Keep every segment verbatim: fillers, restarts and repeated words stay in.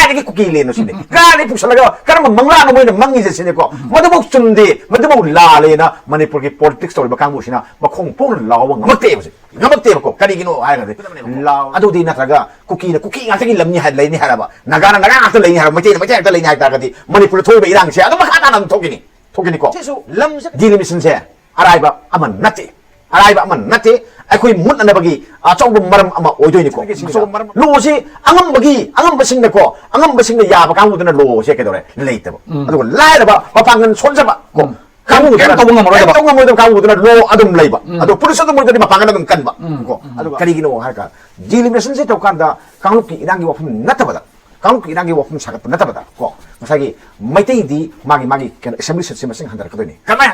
ꯀꯗꯥꯏꯗꯒꯤ ꯀꯨꯀꯤ ꯂꯦꯟꯅꯣ ꯁꯤꯅꯤ? ꯀꯗꯥꯏꯗꯒꯤ ꯄꯨꯁꯜꯂꯒ ꯀꯔꯝꯕ ꯃꯪꯂꯥꯅꯣ ꯃꯣꯏꯅ ꯃꯪꯉꯤꯁꯦ ꯁꯤꯅꯤꯀꯣ? ꯃꯗꯨꯐꯥꯎ ꯆꯨꯝꯗꯦ, ꯃꯗꯨꯐꯥꯎ ꯂꯥꯜꯂꯦꯅ ꯃꯅꯤꯄꯨꯔꯒꯤ ꯄꯣꯂꯤꯇꯤꯛꯁ ꯇꯧꯔꯤꯕ ꯀꯥꯡꯕꯨꯁꯤꯅ ꯃꯈꯣꯡ ꯄꯣꯛꯅ ꯂꯥꯎꯕ ꯉꯝꯃꯛꯇꯦꯕ ꯍꯧꯖꯤꯛ꯫ ꯉꯝꯃꯛꯇꯦꯕꯀꯣ꯫ ꯀꯔꯤꯒꯤꯅꯣ ꯍꯥꯏꯔꯒꯗꯤ, ꯂꯥꯎ-, ꯑꯗꯨꯗꯤ ꯅꯠꯇ꯭ꯔꯒ ꯀꯨꯀꯤꯅ ꯀꯨꯀꯤ ꯉꯥꯛꯇꯒꯤ ꯂꯝꯅꯤ ꯍꯥꯏ, ꯂꯩꯅꯤ ꯍꯥꯏꯔꯕ, ꯅꯥꯒꯥꯅ ꯅꯥꯒꯥ ꯉꯥꯛꯇ ꯂꯩꯅꯤ ꯍꯥꯏꯔꯕ, ꯃꯩꯇꯩꯅ ꯃꯩꯇꯩ ꯉꯥꯛꯇ ꯂꯩꯅꯤ ꯍꯥꯏ ꯇꯥꯔꯒꯗꯤ ꯃꯅꯤꯄꯨꯔꯗ ꯊꯣꯛꯏꯕ ꯏꯔꯥꯡꯁꯦ ꯑꯗꯨꯝ ꯃꯈꯥ ꯇꯥꯅ ꯑꯗꯨꯝ ꯊꯣꯛꯈꯤꯅꯤ, ꯊꯣꯛꯈꯤꯅꯤꯀꯣ꯫ ꯁꯤꯁꯨ ꯂꯝꯁꯦ ꯗꯤꯂꯤꯃꯤꯁꯟꯁꯦ ꯑꯔꯥꯏꯕ ꯑꯃ ꯅꯠꯇꯦ, ꯑꯔꯥꯏꯕ ꯑꯃ ꯅꯠꯇꯦ꯫ ꯑꯩꯈꯣꯏ ꯃꯨꯠꯅꯅꯕꯒꯤ ꯑꯆꯧꯕ ꯃꯔꯝ ꯑꯃ ꯑꯣꯏꯗꯣꯏꯅꯤꯀꯣ꯫ ꯑꯆꯧꯕ ꯃꯔꯝ꯫ ꯂꯣꯁꯤ ꯑꯉꯝꯕꯒꯤ, ꯑꯉꯝꯕꯁꯤꯡꯅꯀꯣ, ꯑꯉꯝꯕꯁꯤꯡꯅ ꯌꯥꯕ ꯀꯥꯡꯕꯨꯗꯨꯅ ꯂꯣꯁꯦ ꯀꯩꯗꯧꯔꯦ? ꯂꯩꯇꯕ꯫ ꯎꯝ꯫ ꯑꯗꯨꯒ ꯂꯥꯏꯔꯕ, ꯃꯄꯥꯡꯒꯜ ꯁꯣꯟꯖꯕ ꯀꯣ, ꯎꯝ꯫ ꯀꯥꯡꯕꯨꯗꯨꯅ ꯀꯩꯝ ꯇꯧꯕ ꯉꯝꯃꯔꯣꯏꯗꯕ꯫ ꯀꯩꯝ ꯇꯧꯕ ꯉꯝꯃꯣꯏꯗꯕ ꯀꯥꯡꯕꯨꯗꯨꯅ ꯂꯣ ꯑꯗꯨꯝ ꯂꯩꯕ꯫ ꯎꯝ꯫ ꯑꯗꯣ ꯄꯨꯂꯤꯁ ꯑꯗꯨꯝ ꯑꯣꯏꯗꯣꯏꯅꯤ, ꯃꯄꯥꯡꯒꯜ ꯑꯗꯨꯝ ꯀꯟꯕ꯫ ꯎꯝ꯫ ꯀꯣ꯫ ꯎꯝ꯫ ꯑꯗꯨꯒ ꯀꯔꯤꯒꯤꯅꯣ ꯍꯥꯏꯔꯒ, ꯗꯤꯂꯤꯃꯤꯅꯦꯁꯟꯁꯦ ꯇꯧꯀꯥꯟꯗ ꯀꯥꯡꯂꯨꯞꯀꯤ ꯏꯔꯥꯡꯒꯤ ꯋꯥꯐꯝ ꯅꯠꯇꯕꯗ, ꯀꯥꯡꯂꯨꯞꯀꯤ ꯏꯔꯥꯡꯒꯤ ꯋꯥꯐꯝ ꯁꯥꯒꯠꯄ ꯅꯠꯇꯕꯗ ꯀꯣ, ꯉꯁꯥꯏꯒꯤ ꯃꯩꯇꯩꯗꯤ ꯃꯥꯒꯤ, ꯃꯥꯒꯤ ꯀꯩꯅꯣ, ꯑꯦꯁꯦꯝꯕ꯭ꯂꯤ ꯁꯤꯠꯁꯦ ꯃꯁꯤꯡ ꯍꯟꯊꯔꯛꯀꯗꯣꯏꯅꯤ꯫ ꯀꯃꯥꯏ?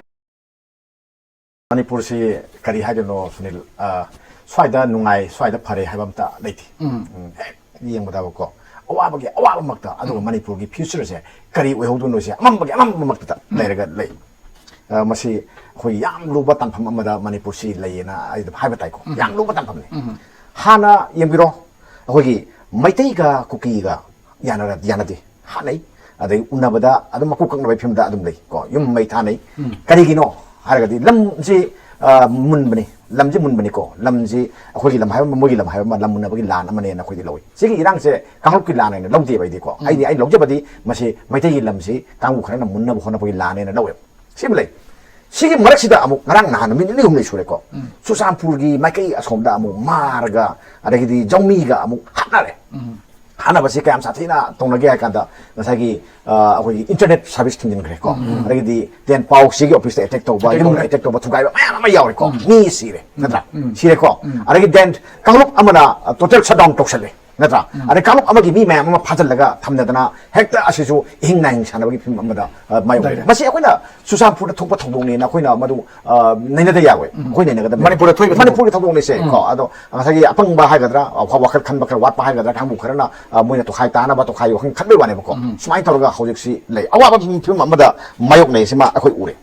ꯃꯅꯤꯄꯨꯔꯁꯤ ꯀꯔꯤ ꯍꯥꯏꯗꯣꯏꯅꯣ, ꯁꯨꯅꯤꯜ? ꯑ, ꯁ꯭ꯋꯥꯏꯗ ꯅꯨꯡꯉꯥꯏ, ꯁ꯭ꯋꯥꯏꯗ ꯐꯔꯦ ꯍꯥꯏꯕ ꯑꯝꯇ ꯂꯩꯇꯦ꯫ ꯎꯝ꯫ ꯎꯝ, ꯍꯦꯛ ꯌꯦꯡꯕꯗꯕꯀꯣ, ꯑꯋꯥꯕꯒꯤ ꯑꯋꯥꯕꯃꯛꯇ, ꯑꯗꯨꯒ ꯎꯝ꯫ ꯃꯅꯤꯄꯨꯔꯒꯤ ꯐ꯭ꯌꯨꯆꯔꯁꯦ ꯀꯔꯤ ꯑꯣꯏꯍꯧꯗꯣꯏꯅꯣꯁꯦ ꯑꯃꯝꯕꯒꯤ ꯑꯃꯝꯕꯃꯛꯇꯗ ꯎꯝ꯫ ꯂꯩꯔꯒ ꯂꯩ꯫ ꯑ, ꯃꯁꯤ ꯑꯩꯈꯣꯏ ꯌꯥꯝ ꯂꯨꯕ ꯇꯥꯟꯐꯝ ꯑꯃꯗ ꯃꯅꯤꯄꯨꯔꯁꯤ ꯂꯩꯌꯦꯅ ꯑꯩ ꯑꯗꯨꯝ ꯍꯥꯏꯕ ꯇꯥꯏꯀꯣ꯫ ꯎꯝ꯫ ꯌꯥꯝ ꯂꯨꯕ ꯇꯥꯟꯐꯝꯅꯤ꯫ ꯎꯝ꯫ ꯍꯥꯟꯅ ꯌꯦꯡꯕꯤꯔꯣ, ꯑꯩꯈꯣꯏꯒꯤ ꯃꯩꯇꯩꯒ ꯀꯨꯀꯤꯒ ꯌꯥꯅꯔ-, ꯌꯥꯅꯗꯦ꯫ ꯍꯥꯠꯅꯩ꯫ ꯑꯗꯩ ꯎꯅꯕꯗ ꯑꯗꯨꯝ ꯃꯀꯨ ꯀꯛꯅꯕꯒꯤ ꯐꯤꯕꯝꯗ ꯑꯗꯨꯝ ꯂꯩ ꯀꯣ꯫ ꯌꯨꯝ ꯃꯩ ꯊꯥꯅꯩ꯫ ꯎꯝ꯫ ꯀꯔꯤꯒꯤꯅꯣ ꯍꯥꯏꯔꯒꯗꯤ ꯂꯝꯁꯤ, ꯑ, ꯃꯨꯟꯕꯅꯤ꯫ ꯂꯝꯁꯤ ꯃꯨꯟꯕꯅꯤꯀꯣ꯫ ꯂꯝꯁꯤ ꯑꯩꯈꯣꯏꯒꯤ ꯂꯝ ꯍꯥꯏꯕ ꯑꯃ, ꯃꯣꯏꯒꯤ ꯂꯝ ꯍꯥꯏꯕ ꯑꯃ, ꯂꯝ ꯃꯨꯟꯅꯕꯒꯤ ꯂꯥꯟ ꯑꯃꯅꯦꯅ ꯑꯩꯈꯣꯏꯗꯤ ꯂꯧꯏ꯫ ꯁꯤꯒꯤ ꯏꯔꯥꯡꯁꯦ ꯀꯥꯡꯂꯨꯞꯀꯤ ꯂꯥꯟ ꯑꯣꯏꯅ ꯂꯧꯗꯦꯕ ꯑꯩꯗꯤꯀꯣ꯫ ꯎꯝ꯫ ꯑꯩꯗꯤ, ꯑꯩꯅ ꯂꯧꯖꯕꯗꯤ ꯃꯁꯤ ꯃꯩꯇꯩꯒꯤ ꯂꯝꯁꯤ ꯀꯥꯡꯕꯨ ꯈꯔꯅ ꯃꯨꯟꯅꯕ ꯍꯣꯠꯅꯕꯒꯤ ꯂꯥꯟꯅꯦꯅ ꯂꯧꯋꯦꯕ꯫ ꯁꯤꯃ ꯂꯩ꯫ ꯁꯤꯒꯤ ꯃꯔꯛꯁꯤꯗ ꯑꯃꯨꯛ ꯉꯔꯥꯡ ꯅꯍꯥꯟ ꯅꯨꯃꯤꯠ ꯅꯤꯅꯤ ꯍꯨꯝꯅꯤ ꯁꯨꯔꯦꯀꯣ꯫ ꯎꯝ꯫ ꯆꯨꯔꯆꯥꯟꯄꯨꯔꯒꯤ ꯃꯥꯏꯀꯩ ꯑꯁꯣꯝꯗ ꯑꯃꯨꯛ ꯃꯥꯔꯒ, ꯑꯗꯒꯤꯗꯤ ꯖꯧꯃꯤꯒ ꯑꯃꯨꯛ ꯍꯥꯠꯅꯔꯦ꯫ ꯎꯝ꯫ ꯍꯥꯠꯅꯕꯁꯤ ꯀꯌꯥꯝ ꯁꯥꯊꯤꯅ ꯇꯧꯅꯒꯦ ꯍꯥꯏ ꯀꯥꯟꯗ, ꯉꯁꯥꯏꯒꯤ, ꯑ, ꯑꯩꯈꯣꯏꯒꯤ ꯏꯟꯇꯔꯅꯦꯠ ꯁꯥꯔꯚꯤꯁ ꯊꯤꯡꯖꯤꯟꯈ꯭ꯔꯦꯀꯣ꯫ ꯎꯝ꯫ ꯑꯗꯒꯤꯗꯤ ꯇꯦꯟ ꯄꯥꯎꯁꯤꯒꯤ ꯑꯣꯐꯤꯁꯇ ꯑꯦꯇꯦꯛ ꯇꯧꯕ, ꯑꯦꯇꯦꯛ ꯌꯨꯝꯗ ꯇꯧꯔꯦ꯫ ꯑꯦꯇꯦꯛ ꯇꯧꯕ, ꯊꯨꯒꯥꯏꯕ ꯃꯌꯥꯝ ꯑꯃ ꯌꯥꯎꯔꯦꯀꯣ꯫ ꯎꯝ꯫ ꯃꯤ ꯁꯤꯔꯦ, ꯎꯝ꯫ ꯅꯠꯇ꯭ꯔꯥ? ꯎꯝ꯫ ꯁꯤꯔꯦꯀꯣ꯫ ꯎꯝ꯫ ꯑꯗꯒꯤ ꯗꯦꯟ ꯀꯥꯡꯂꯨꯞ ꯑꯃꯅ, ꯑ, ꯇꯣꯇꯦꯜ ꯁꯠꯗꯥꯎꯟ ꯇꯧꯁꯜꯂꯦ꯫ ꯅꯠꯇ꯭ꯔꯥ? ꯎꯝ꯫ ꯑꯗꯩ ꯀꯥꯡꯂꯨꯞ ꯑꯃꯒꯤ ꯃꯤ ꯃꯌꯥꯝ ꯑꯃ ꯐꯥꯖꯤꯜꯂꯒ ꯊꯝꯅꯗꯅ ꯍꯦꯛꯇ ꯑꯁꯤꯁꯨ ꯏꯍꯤꯡ ꯅꯥꯍꯤꯡ ꯁꯥꯟꯅꯕꯒꯤ ꯐꯤꯕꯝ ꯑꯃꯗ, ꯑ, ꯃꯥꯌꯣꯛꯅꯔꯦ꯫ ꯂꯩꯔꯦ꯫ ꯃꯁꯤ ꯑꯩꯈꯣꯏꯅ ꯆꯨꯔꯆꯥꯟꯄꯨꯔꯗ ꯊꯣꯛꯄ ꯊꯧꯗꯣꯛꯅꯦꯅ ꯑꯩꯈꯣꯏꯅ ꯃꯗꯨ, ꯑ, ꯅꯩꯅꯗ ꯌꯥꯔꯣꯏ꯫ ꯎꯝ꯫ ꯑꯩꯈꯣꯏ ꯅꯩꯅꯒꯗꯕꯅꯤ꯫ ꯃꯅꯤꯄꯨꯔꯗ ꯊꯣꯛꯏꯕ ꯊꯧꯗꯣꯛ-, ꯃꯅꯤꯄꯨꯔꯒꯤ ꯊꯧꯗꯣꯛꯅꯤꯁꯦ ꯎꯝ꯫ ꯀꯣ꯫ ꯑꯗꯣ ꯉꯁꯥꯏꯒꯤ ꯑꯄꯪꯕ ꯍꯥꯏꯒꯗ꯭ꯔꯥ, ꯋꯥ-, ꯋꯥꯈꯜ ꯈꯟꯕ ꯈꯔ ꯋꯥꯠꯄ ꯍꯥꯏꯒꯗ꯭ꯔꯥ, ꯀꯥꯡꯕꯨ ꯈꯔꯅ, ꯑ, ꯃꯣꯏꯅ ꯇꯣꯈꯥꯏ ꯇꯥꯅꯕ, ꯇꯣꯈꯥꯏ ꯋꯥꯈꯜ ꯈꯟꯕꯩ ꯋꯥꯅꯦꯕꯀꯣ꯫ ꯎꯝ꯫ ꯁꯨꯃꯥꯏꯅ ꯇꯧꯔꯒ ꯍꯧꯖꯤꯛꯁꯤ ꯂꯩ꯫ ꯑꯋꯥꯕ ꯐꯤꯕꯝ ꯑꯃꯗ ꯃꯥꯌꯣꯛꯅꯩ꯫ ꯁꯤꯃ ꯑꯩꯈꯣꯏ ꯎꯔꯦ꯫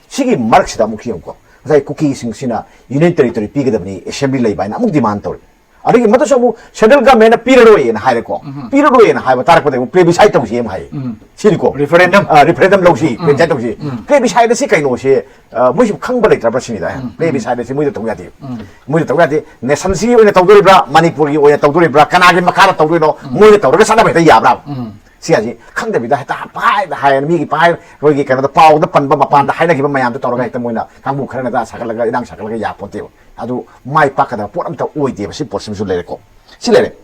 ꯁꯤꯒꯤ ꯃꯔꯛꯁꯤꯗ ꯑꯃꯨꯛ ꯌꯦꯡꯉꯨꯀꯣ꯫ ꯉꯁꯥꯏ ꯀꯨꯀꯤꯁꯤꯡꯁꯤꯅ ꯌꯨꯅꯤꯌꯟ ꯇꯦꯔꯤꯇꯣꯔꯤ ꯄꯤꯒꯗꯕꯅꯤ, ꯑꯦꯁꯦꯝꯕ꯭ꯂꯤ ꯂꯩꯕ ꯍꯥꯏꯅ ꯑꯃꯨꯛ ꯗꯤꯃꯥꯟ ꯇꯧꯔꯤ꯫ ꯑꯗꯒꯤ ꯃꯗꯨꯁꯨ ꯑꯃꯨꯛ central government ꯅ ꯄꯤꯔꯔꯣꯏꯅ ꯍꯥꯏꯔꯦꯀꯣ꯫ ꯎꯝ꯫ ꯄꯤꯔꯔꯣꯏꯅ ꯍꯥꯏꯕ ꯇꯥꯔꯛꯄꯗ ꯑꯃꯨꯛ plebiscite ꯇꯧꯁꯤ ꯑꯃꯨꯛ ꯍꯥꯏ꯫ ꯎꯝ꯫ ꯁꯤꯅꯤꯀꯣ꯫ Referendum꯫ ꯑ, referendum ꯂꯧꯁꯤ, ꯎꯝ꯫ Plebiscite ꯇꯧꯁꯤ꯫ ꯎꯝ꯫ Plebiscite ꯑꯁꯤ ꯀꯩꯅꯣꯁꯦ, ꯑ, ꯃꯣꯏꯁꯨ ꯈꯪꯕ ꯂꯩꯇ꯭ꯔꯕ꯭ꯔꯥ ꯁꯤꯅꯤꯗ꯫ ꯎꯝ꯫ Plebiscite ꯑꯁꯤ ꯃꯣꯏꯗ ꯇꯧ ꯌꯥꯗꯦ꯫ ꯎꯝ꯫ ꯃꯣꯏꯗ ꯇꯧ ꯌꯥꯗꯦ꯫ Nation ꯁꯤꯒꯤ ꯑꯣꯏꯅ ꯇꯧꯗꯣꯔꯤꯕ꯭ꯔꯥ, ꯃꯅꯤꯄꯨꯔꯒꯤ ꯑꯣꯏꯅ ꯇꯧꯗꯣꯔꯤꯕ꯭ꯔꯥ, ꯀꯅꯥꯒꯤ ꯃꯈꯥꯗ ꯇꯧꯗꯣꯏꯅꯣ, ꯎꯝ꯫ ꯃꯣꯏꯅ ꯇꯧꯔꯒ ꯆꯠꯅꯕ ꯍꯦꯛꯇ ꯌꯥꯕ꯭ꯔꯥ? ꯎꯝ꯫ ꯁꯤ ꯍꯥꯏꯁꯤ ꯈꯪꯗꯕꯤꯗ ꯍꯦꯛꯇ ꯄꯥꯏꯗ ꯍꯥꯏ, ꯃꯤꯒꯤ ꯄꯥꯏ, ꯑꯩꯈꯣꯏꯒꯤ ꯀꯩꯅꯣꯗ ꯄꯥꯎꯗ ꯄꯟꯕ ꯃꯄꯥꯟꯗ ꯍꯥꯏꯅꯈꯤꯕ ꯃꯌꯥꯝꯗꯣ ꯇꯧꯔꯒ ꯍꯦꯛꯇ ꯃꯣꯏꯅ ꯀꯥꯡꯕꯨ ꯈꯔꯅ ꯁꯥꯒꯠꯂꯒ ꯏꯔꯥꯡ ꯁꯥꯒꯠꯂꯒ ꯌꯥꯄꯣꯟꯇꯦꯕ꯫ ꯑꯗꯨ ꯃꯥꯏ ꯄꯥꯛꯀꯗꯕ ꯄꯣꯠ ꯑꯝꯇ ꯑꯣꯏꯗꯦꯕ꯫ ꯁꯤ ꯄꯣꯠꯁꯤꯃꯁꯨ ꯂꯩꯔꯦꯀꯣ꯫ ꯁꯤ ꯂꯩꯔꯦ꯫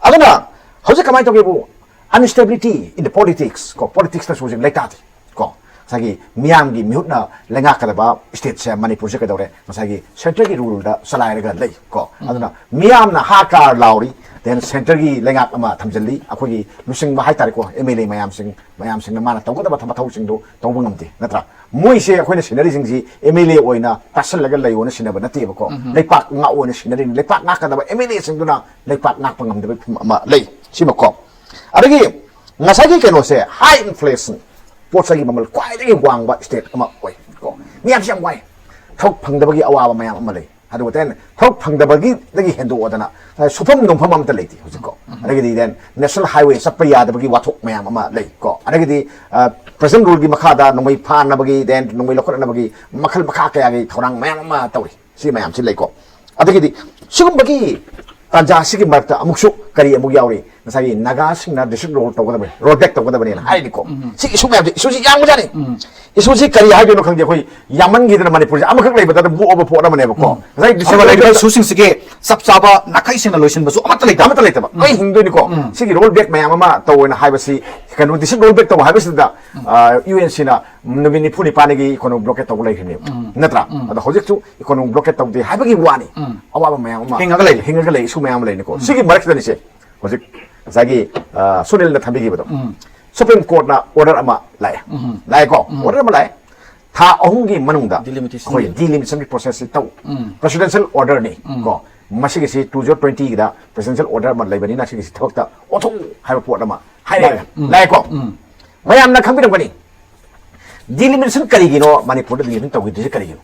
ꯑꯗꯨꯅ ꯍꯧꯖꯤꯛ ꯀꯃꯥꯏꯅ ꯇꯧꯒꯦꯕꯨ, instability in the politics ꯀꯣ, politics ꯇꯁꯨ ꯍꯧꯖꯤꯛ ꯂꯩꯇꯥꯗꯦ ꯀꯣ꯫ ꯉꯁꯥꯏꯒꯤ ꯃꯤꯌꯥꯝꯒꯤ ꯃꯤꯍꯨꯠꯅ ꯂꯩꯉꯥꯛꯀꯗꯕ state ꯁꯦ, ꯃꯅꯤꯄꯨꯔꯁꯦ ꯀꯩꯗꯧꯔꯦ, ꯉꯁꯥꯏꯒꯤ centre ꯒꯤ rule ꯗ ꯆꯂꯥꯏꯔꯒ ꯂꯩ ꯀꯣ꯫ ꯎꯝ꯫ ꯑꯗꯨꯅ ꯃꯤꯌꯥꯝꯅ ꯍꯥ ꯀꯥꯔ ꯂꯥꯎꯔꯤ, then centre ꯒꯤ ꯂꯩꯉꯥꯛ ꯑꯃ ꯊꯝꯖꯤꯜꯂꯤ, ꯑꯩꯈꯣꯏꯒꯤ ꯂꯨꯆꯤꯡꯕ ꯍꯥꯏꯇꯥꯔꯦꯀꯣ, M L A ꯃꯌꯥꯝꯁꯤꯡ, ꯃꯌꯥꯝꯁꯤꯡꯅ ꯃꯥꯅ ꯇꯧꯒꯗꯕ ꯊꯕꯛ ꯃꯊꯧꯁꯤꯡꯗꯣ ꯇꯧꯕ ꯉꯝꯗꯦ, ꯅꯠꯇ꯭ꯔꯥ? ꯃꯣꯏꯁꯦ ꯑꯩꯈꯣꯏꯅ ꯁꯤꯟꯅꯔꯤꯁꯤꯡꯁꯤ M L A ꯑꯣꯏꯅ ꯇꯥꯁꯜꯂꯒ ꯂꯩꯌꯣꯅ ꯁꯤꯟꯅꯕ ꯅꯠꯇꯦꯕꯀꯣ꯫ ꯎꯝ꯫ ꯂꯩꯄꯥꯛ ꯉꯥꯛꯑꯣꯅ ꯁꯤꯟꯅꯔꯤꯅꯤ꯫ ꯂꯩꯄꯥꯛ ꯉꯥꯛꯀꯗꯕ M L A ꯁꯤꯡꯗꯨꯅ ꯂꯩꯄꯥꯛ ꯉꯥꯛꯄ ꯉꯝꯗꯕꯒꯤ ꯐꯤꯕꯝ ꯑꯃ ꯂꯩ꯫ ꯁꯤꯃꯀꯣ꯫ ꯑꯗꯒꯤ ꯉꯁꯥꯏꯒꯤ ꯀꯩꯅꯣꯁꯦ, high inflation, ꯄꯣꯠ ꯆꯩꯒꯤ ꯃꯃꯜ ꯈ꯭ꯋꯥꯏꯗꯒꯤ ꯋꯥꯡꯕ state ꯑꯃ ꯑꯣꯏ ꯀꯣ꯫ ꯃꯤꯌꯥꯝꯁꯤ ꯌꯥꯝ ꯋꯥꯏ꯫ ꯊꯕꯛ ꯐꯪꯗꯕꯒꯤ ꯑꯋꯥꯕ ꯃꯌꯥꯝ ꯑꯃ ꯂꯩ꯫ ꯑꯗꯨꯒ then ꯊꯕꯛ ꯐꯪꯗꯕꯒꯤꯗꯒꯤ ꯍꯦꯟꯗꯣꯛꯑꯗꯅ, ꯑ, ꯁꯨꯐꯝ ꯅꯣꯝꯐꯝ ꯑꯝꯇ ꯂꯩꯇꯦ ꯍꯧꯖꯤꯛꯀꯣ꯫ ꯎꯝ꯫ ꯑꯗꯒꯤꯗꯤ then national highway ꯆꯠꯄ ꯌꯥꯗꯕꯒꯤ ꯋꯥꯊꯣꯛ ꯃꯌꯥꯝ ꯑꯃ ꯂꯩ ꯀꯣ꯫ ꯑꯗꯒꯤꯗꯤ, ꯑ, present rule ꯒꯤ ꯃꯈꯥꯗ ꯅꯣꯡꯃꯩ ꯐꯥꯅꯕꯒꯤ, then ꯅꯣꯡꯃꯩ ꯂꯧꯈꯠꯅꯕꯒꯤ ꯃꯈꯜ ꯃꯈꯥ ꯀꯌꯥꯒꯤ ꯊꯧꯔꯥꯡ ꯃꯌꯥꯝ ꯑꯃ ꯇꯧꯔꯤ꯫ ꯁꯤ ꯃꯌꯥꯝꯁꯤ ꯂꯩꯀꯣ꯫ ꯑꯗꯒꯤꯗꯤ ꯁꯤꯒꯨꯝꯕꯒꯤ ꯇꯥꯟꯖꯥꯁꯤꯒꯤ ꯃꯔꯛꯇ ꯑꯃꯨꯛꯁꯨ ꯀꯔꯤ ꯑꯃꯨꯛ ꯌꯥꯎꯔꯤ? ꯉꯁꯥꯏꯒꯤ ꯅꯥꯒꯥꯁꯤꯡꯅ district rule ꯇꯧꯒꯗꯕꯅꯤ, roll back ꯇꯧꯒꯗꯕꯅꯤꯅ ꯍꯥꯏꯔꯤꯀꯣ꯫ ꯎꯝ꯫ ꯁꯤ issue ꯃꯌꯥꯝꯁꯦ, issue ꯁꯤ ꯌꯥꯝꯕꯖꯥꯠꯅꯤ꯫ ꯎꯝ꯫ Issue ꯁꯤ ꯀꯔꯤ ꯍꯥꯏꯗꯣꯏꯅꯣ ꯈꯪꯗꯦ, ꯑꯩꯈꯣꯏ ꯌꯥꯝꯃꯟꯈꯤꯗꯅ ꯃꯅꯤꯄꯨꯔꯁꯦ ꯑꯃꯈꯛ ꯂꯩꯕꯗ ꯑꯗꯨꯝ ꯄꯣꯛꯑꯕ ꯄꯣꯠ ꯑꯃꯅꯦꯕꯀꯣ꯫ ꯎꯝ꯫ ꯉꯁꯥꯏ ꯑꯗꯨꯒ district ꯂꯩꯔꯤꯕ issue ꯁꯤꯡꯁꯤꯒꯤ ꯆꯞ ꯆꯥꯕ ꯅꯥꯈꯩ ꯁꯦꯡꯅ ꯂꯣꯏꯁꯤꯟꯕꯁꯨ ꯑꯃꯠꯇ ꯂꯩꯇꯕ꯫ ꯑꯃꯠꯇ ꯂꯩꯇꯕ꯫ ꯎꯝ꯫ ꯑꯩ ꯍꯤꯡꯗꯣꯏꯅꯤꯀꯣ꯫ ꯎꯝ꯫ ꯁꯤꯒꯤ roll back ꯃꯌꯥꯝ ꯑꯃ ꯇꯧꯑꯣꯅ ꯍꯥꯏꯕꯁꯤ ꯀꯩꯅꯣ, district roll back ꯇꯧꯕ ꯍꯥꯏꯕꯁꯤꯗ, ꯎꯝ꯫ ꯑ, U N C ꯅ ꯅꯨꯃꯤꯠ ꯅꯤꯐꯨ ꯅꯤꯄꯥꯟꯒꯤ economic blockade ꯇꯧꯕ ꯂꯩꯈ꯭ꯔꯤꯅꯦꯕ꯫ ꯎꯝ꯫ ꯅꯠꯇ꯭ꯔꯥ? ꯎꯝ꯫ ꯑꯗꯣ ꯍꯧꯖꯤꯛꯁꯨ economic blockade ꯇꯧꯗꯦ ꯍꯥꯏꯕꯒꯤ ꯋꯥꯅꯤ꯫ ꯎꯝ꯫ ꯑꯋꯥꯕ ꯃꯌꯥꯝ ꯑꯃ ꯍꯤꯡꯉꯒ ꯂꯩꯔꯤ꯫ ꯍꯤꯡꯉꯒ ꯂꯩ, issue ꯃꯌꯥꯝ ꯑꯃ ꯂꯩꯅꯤꯀꯣ꯫ ꯎꯝ꯫ ꯁꯤꯒꯤ ꯃꯔꯛꯁꯤꯗꯅꯤꯁꯦ ꯍꯧꯖꯤꯛ ꯉꯁꯥꯏꯒꯤ, ꯑ, ꯁꯨꯅꯤꯜꯅ ꯊꯝꯕꯤꯈꯤꯕꯗꯣ꯫ ꯎꯝ꯫ Supreme Court ꯅ order ꯑꯃ ꯂꯥꯛꯑꯦ꯫ ꯎꯝ꯫ ꯂꯥꯛꯑꯦꯀꯣ? ꯎꯝ꯫ Order ꯑꯃ ꯂꯥꯛꯑꯦ꯫ ꯊꯥ ꯑꯍꯨꯝꯒꯤ ꯃꯅꯨꯡꯗ delimitation ꯑꯩꯈꯣꯏ delimitation ꯒꯤ process ꯁꯤ ꯇꯧ꯫ ꯎꯝ꯫ Presidential order ꯅꯤ ꯎꯝ꯫ ꯀꯣ꯫ ꯃꯁꯤꯒꯤꯁꯤ two thousand twenty ꯒꯤꯗ presidential order ꯑꯃ ꯂꯩꯕꯅꯤꯅ ꯁꯤꯒꯤꯁꯤ ꯊꯕꯛꯇ ꯑꯣꯟꯊꯣꯛꯎ ꯍꯥꯏꯕ ꯄꯣꯠ ꯑꯃ ꯍꯥꯏꯔꯛꯑꯦ꯫ ꯎꯝ꯫ ꯂꯥꯛꯑꯦꯀꯣ? ꯎꯝ꯫ ꯃꯌꯥꯝꯅ ꯈꯪꯕꯤꯔꯝꯒꯅꯤ, delimitation ꯀꯔꯤꯒꯤꯅꯣ ꯃꯅꯤꯄꯨꯔꯗ delimitation ꯇꯧꯈꯤꯗ꯭ꯔꯤꯁꯦ ꯀꯔꯤꯒꯤꯅꯣ?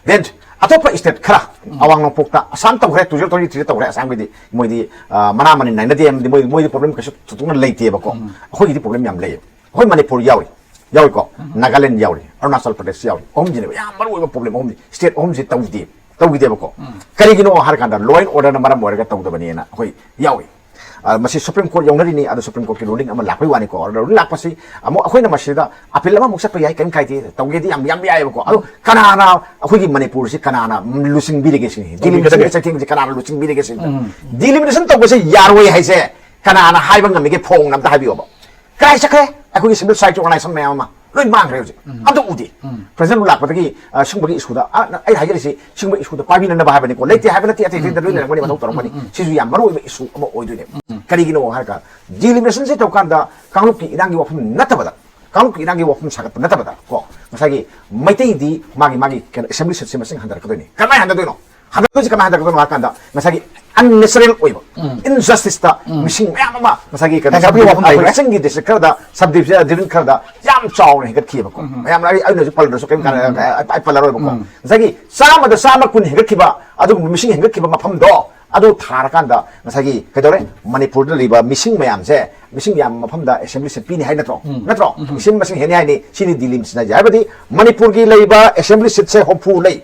Then ꯑꯇꯣꯞꯄ ꯁ꯭ꯇꯦꯠ ꯈꯔ, ꯑꯋꯥꯡ ꯅꯣꯡꯄꯣꯛꯇ ꯑꯁꯥꯝ ꯇꯧꯈ꯭ꯔꯦ, ꯇꯨ ꯊꯥꯎꯖꯟ ꯇ꯭ꯋꯦꯟꯇꯤ ꯊ꯭ꯔꯤꯗ ꯇꯧꯈ꯭ꯔꯦ, ꯑꯁꯥꯝꯒꯤꯗꯤ ꯃꯣꯏꯗꯤ ꯑ, ꯃꯅꯥ ꯃꯅꯤꯟ ꯅꯥꯏꯅꯗꯦ, ꯑꯃꯗꯤ ꯃꯣꯏ ꯃꯣꯏꯗꯤ ꯄ꯭ꯔꯣꯕ꯭ꯂꯦꯝ ꯀꯩꯁꯨ ꯊꯣꯏꯗꯣꯛꯅ ꯂꯩꯇꯦꯕꯀꯣ꯫ ꯑꯩꯈꯣꯏꯒꯤꯗꯤ ꯄ꯭ꯔꯣꯕ꯭ꯂꯦꯝ ꯌꯥꯝ ꯂꯩꯌꯦꯕ꯫ ꯑꯩꯈꯣꯏ ꯃꯅꯤꯄꯨꯔ ꯌꯥꯎꯔꯤ, ꯌꯥꯎꯔꯤꯀꯣ, ꯅꯥꯒꯥꯂꯦꯟ ꯌꯥꯎꯔꯤ, ꯑꯔꯨꯅꯥꯆꯜ ꯄ꯭ꯔꯗꯦꯁ ꯌꯥꯎꯔꯤ, ꯑꯍꯨꯝꯁꯤꯅꯦꯕ ꯌꯥꯝ ꯃꯔꯨ ꯑꯣꯏꯕ ꯄ꯭ꯔꯣꯕ꯭ꯂꯦꯝ ꯑꯍꯨꯝꯁꯤ, ꯁ꯭ꯇꯦꯠ ꯑꯍꯨꯝꯁꯤ ꯇꯧꯗꯦ, ꯇꯧꯈꯤꯗꯦꯕꯀꯣ꯫ ꯀꯔꯤꯒꯤꯅꯣ ꯍꯥꯏꯔꯀꯥꯟꯗ ꯂꯣ ꯑꯦꯟ ꯑꯣꯔꯗꯔꯅ ꯃꯔꯝ ꯑꯣꯏꯔꯒ ꯇꯧꯗꯕꯅꯦꯅ ꯑꯩꯈꯣꯏ ꯌꯥꯎꯏ꯫ ꯑ, ꯃꯁꯤ ꯁꯨꯄ꯭ꯔꯤꯝ ꯀꯣꯔꯠ ꯌꯧꯅꯔꯤꯅꯤ, ꯑꯗꯣ ꯁꯨꯄ꯭ꯔꯤꯝ ꯀꯣꯔꯠꯀꯤ ꯔꯨꯂꯤꯡ ꯑꯃ ꯂꯥꯛꯄꯩ ꯋꯥꯅꯤꯀꯣ꯫ ꯔꯨꯂꯤꯡ ꯂꯥꯛꯄꯁꯤ ꯑꯃꯨꯛ ꯑꯩꯈꯣꯏꯅ ꯃꯁꯤꯗ ꯑꯄꯤꯜ ꯑꯃꯃꯨꯛ ꯆꯠꯄ ꯌꯥꯏ, ꯀꯔꯤꯝ ꯀꯥꯏꯗꯦ, ꯇꯧꯒꯦꯗꯤ ꯌꯥꯝ ꯌꯥꯝ ꯌꯥꯏꯑꯕꯀꯣ꯫ ꯑꯗꯣ ꯀꯅꯥꯅ ꯑꯩꯈꯣꯏꯒꯤ ꯃꯅꯤꯄꯨꯔꯁꯤ ꯀꯅꯥꯅ ꯂꯨꯆꯤꯡꯕꯤꯔꯤꯒꯦ ꯁꯤꯅꯤ, ꯗꯤꯂꯤꯃꯤꯇꯦꯁꯟꯒꯤ ꯆꯩꯊꯦꯡꯁꯤ ꯀꯅꯥꯅ ꯂꯨꯆꯤꯡꯕꯤꯔꯤꯒꯦ ꯁꯤꯅꯤ꯫ ꯗꯤꯂꯤꯃꯤꯇꯦꯁꯟ ꯇꯧꯕꯁꯦ ꯌꯥꯔꯣꯏ ꯍꯥꯏꯁꯦ ꯀꯅꯥꯅ ꯍꯥꯏꯕ ꯉꯝꯃꯤꯒꯦ? ꯐꯣꯡꯅ ꯑꯝꯇ ꯍꯥꯏꯕꯤꯌꯣꯕ꯫ ꯀꯥꯏ ꯆꯠꯈ꯭ꯔꯦ ꯑꯩꯈꯣꯏꯒꯤ ꯁꯤꯚꯤꯜ ꯁꯣꯁꯥꯏꯇꯤ ꯑꯣꯔꯒꯅꯥꯏꯖꯦꯁꯟ ꯃꯌꯥꯝ ꯑꯃ ꯂꯣꯏ ꯃꯥꯡꯈ꯭ꯔꯦ ꯍꯧꯖꯤꯛ꯫ ꯑꯝꯇ ꯎꯗꯦ꯫ ꯄ꯭ꯔꯖꯦꯟ ꯂꯥꯛꯄꯗꯒꯤ ꯑ, ꯁꯤꯒꯨꯝꯕꯒꯤ ꯏꯁꯨꯗ ꯑ, ꯅ- ꯑꯩ ꯍꯥꯏꯖꯔꯤꯁꯤ ꯁꯤꯒꯨꯝꯕ ꯏꯁꯨꯗ ꯄꯥꯏꯕꯤꯅꯅꯕ ꯍꯥꯏꯕꯅꯤꯀꯣ꯫ ꯂꯩꯇꯦ ꯍꯥꯏꯕ ꯅꯠꯇꯦ, ꯑꯇꯩ ꯑꯇꯩꯗ ꯂꯣꯏ ꯂꯩꯔꯝꯒꯅꯤ, ꯃꯊꯧ ꯇꯧꯔꯝꯒꯅꯤ꯫ ꯁꯤꯁꯨ ꯌꯥꯝ ꯃꯔꯨ ꯑꯣꯏꯕ ꯏꯁꯨ ꯑꯃ ꯑꯣꯏꯗꯣꯏꯅꯦ꯫ ꯀꯔꯤꯒꯤꯅꯣ ꯍꯥꯏꯔꯒ ꯗꯤꯂꯤꯃꯤꯇꯦꯁꯟꯁꯦ ꯇꯧꯀꯥꯟꯗ ꯀꯥꯡꯂꯨꯞꯀꯤ ꯏꯔꯥꯡꯒꯤ ꯋꯥꯐꯝ ꯅꯠꯇꯕꯗ, ꯀꯥꯡꯂꯨꯞꯀꯤ ꯏꯔꯥꯡꯒꯤ ꯋꯥꯐꯝ ꯁꯥꯒꯠꯄ ꯅꯠꯇꯕꯗ ꯀꯣ, ꯉꯁꯥꯏꯒꯤ ꯃꯩꯇꯩꯗꯤ ꯃꯥꯒꯤ ꯃꯥꯒꯤ ꯀꯩꯅꯣ ꯑꯦꯁꯦꯝꯕ꯭ꯂꯤ ꯁꯤꯠꯁꯦ ꯃꯁꯤꯡ ꯍꯟꯊꯔꯛꯀꯗꯣꯏꯅꯤ꯫ ꯀꯃꯥꯏꯅ ꯍꯟꯊꯗꯣꯏꯅꯣ? ꯍꯟꯗꯛꯇꯣꯏꯁꯤ ꯀꯃꯥꯏꯅ ꯍꯟꯗꯛꯀꯗꯣꯏꯅꯣ ꯍꯥꯏ ꯀꯥꯟꯗ ꯉꯁꯥꯏꯒꯤ ꯑꯟꯅꯦꯁꯔꯦꯜ ꯑꯣꯏꯕ ꯏꯟꯖꯁꯇꯤꯁꯇ ꯃꯤꯁꯤꯡ ꯃꯌꯥꯝ ꯑꯃ ꯉꯁꯥꯏꯒꯤ ꯀꯩꯅꯣ ꯉꯁꯥꯏ ꯑꯩꯈꯣꯏ ꯋꯥꯐꯝ ꯑꯩꯈꯣꯏ ꯂꯩꯈ꯭ꯔꯦ꯫ ꯆꯤꯡꯒꯤ ꯗꯤꯁꯇ꯭ꯔꯤꯛ ꯈꯔꯗ, ꯁꯕ ꯗꯤꯕꯤꯖꯟ ꯗꯤꯕꯤꯖꯟ ꯈꯔꯗ ꯌꯥꯝ ꯆꯥꯎꯅ ꯍꯦꯟꯒꯠꯈꯤꯑꯕꯀꯣ꯫ ꯃꯌꯥꯝꯅ ꯑꯩ ꯑꯩꯅꯁꯨ ꯄꯜꯂꯁꯨ ꯀꯔꯤꯝ ꯀꯥꯟꯅ ꯑꯩ ꯑꯩ ꯄꯜꯂꯔꯣꯏꯕꯀꯣ꯫ ꯉꯁꯥꯏꯒꯤ ꯆꯥꯝꯃꯗ ꯆꯥꯝꯃ ꯀꯨꯟ ꯍꯦꯟꯒꯠꯈꯤꯕ, ꯑꯗꯨꯒꯨꯝꯕ ꯃꯤꯁꯤꯡ ꯍꯦꯟꯒꯠꯈꯤꯕ ꯃꯐꯝꯗꯣ ꯑꯗꯨ ꯊꯥꯔꯀꯥꯟꯗ ꯉꯁꯥꯏꯒꯤ ꯀꯩꯗꯧꯔꯦ? ꯃꯅꯤꯄꯨꯔꯗ ꯂꯩꯕ ꯃꯤꯁꯤꯡ ꯃꯌꯥꯝꯁꯦ, ꯃꯤꯁꯤꯡ ꯌꯥꯝꯕ ꯃꯐꯝꯗ ꯑꯦꯁꯦꯝꯕ꯭ꯂꯤ ꯁꯤꯠ ꯄꯤꯅꯤ ꯍꯥꯏ ꯅꯠꯇ꯭ꯔꯣ? ꯅꯠꯇ꯭ꯔꯣ? ꯃꯤꯁꯤꯡ ꯃꯁꯤꯡ ꯍꯦꯟꯅꯤ ꯍꯥꯏꯅꯤ꯫ ꯁꯤꯅꯤ ꯗꯤꯂꯤꯃꯤꯇꯦꯁꯟ ꯍꯥꯏꯁꯦ꯫ ꯍꯥꯏꯕꯗꯤ ꯃꯅꯤꯄꯨꯔꯒꯤ ꯂꯩꯕ ꯑꯦꯁꯦꯝꯕ꯭ꯂꯤ ꯁꯤꯠꯁꯦ ꯍꯨꯝꯐꯨ ꯂꯩ꯫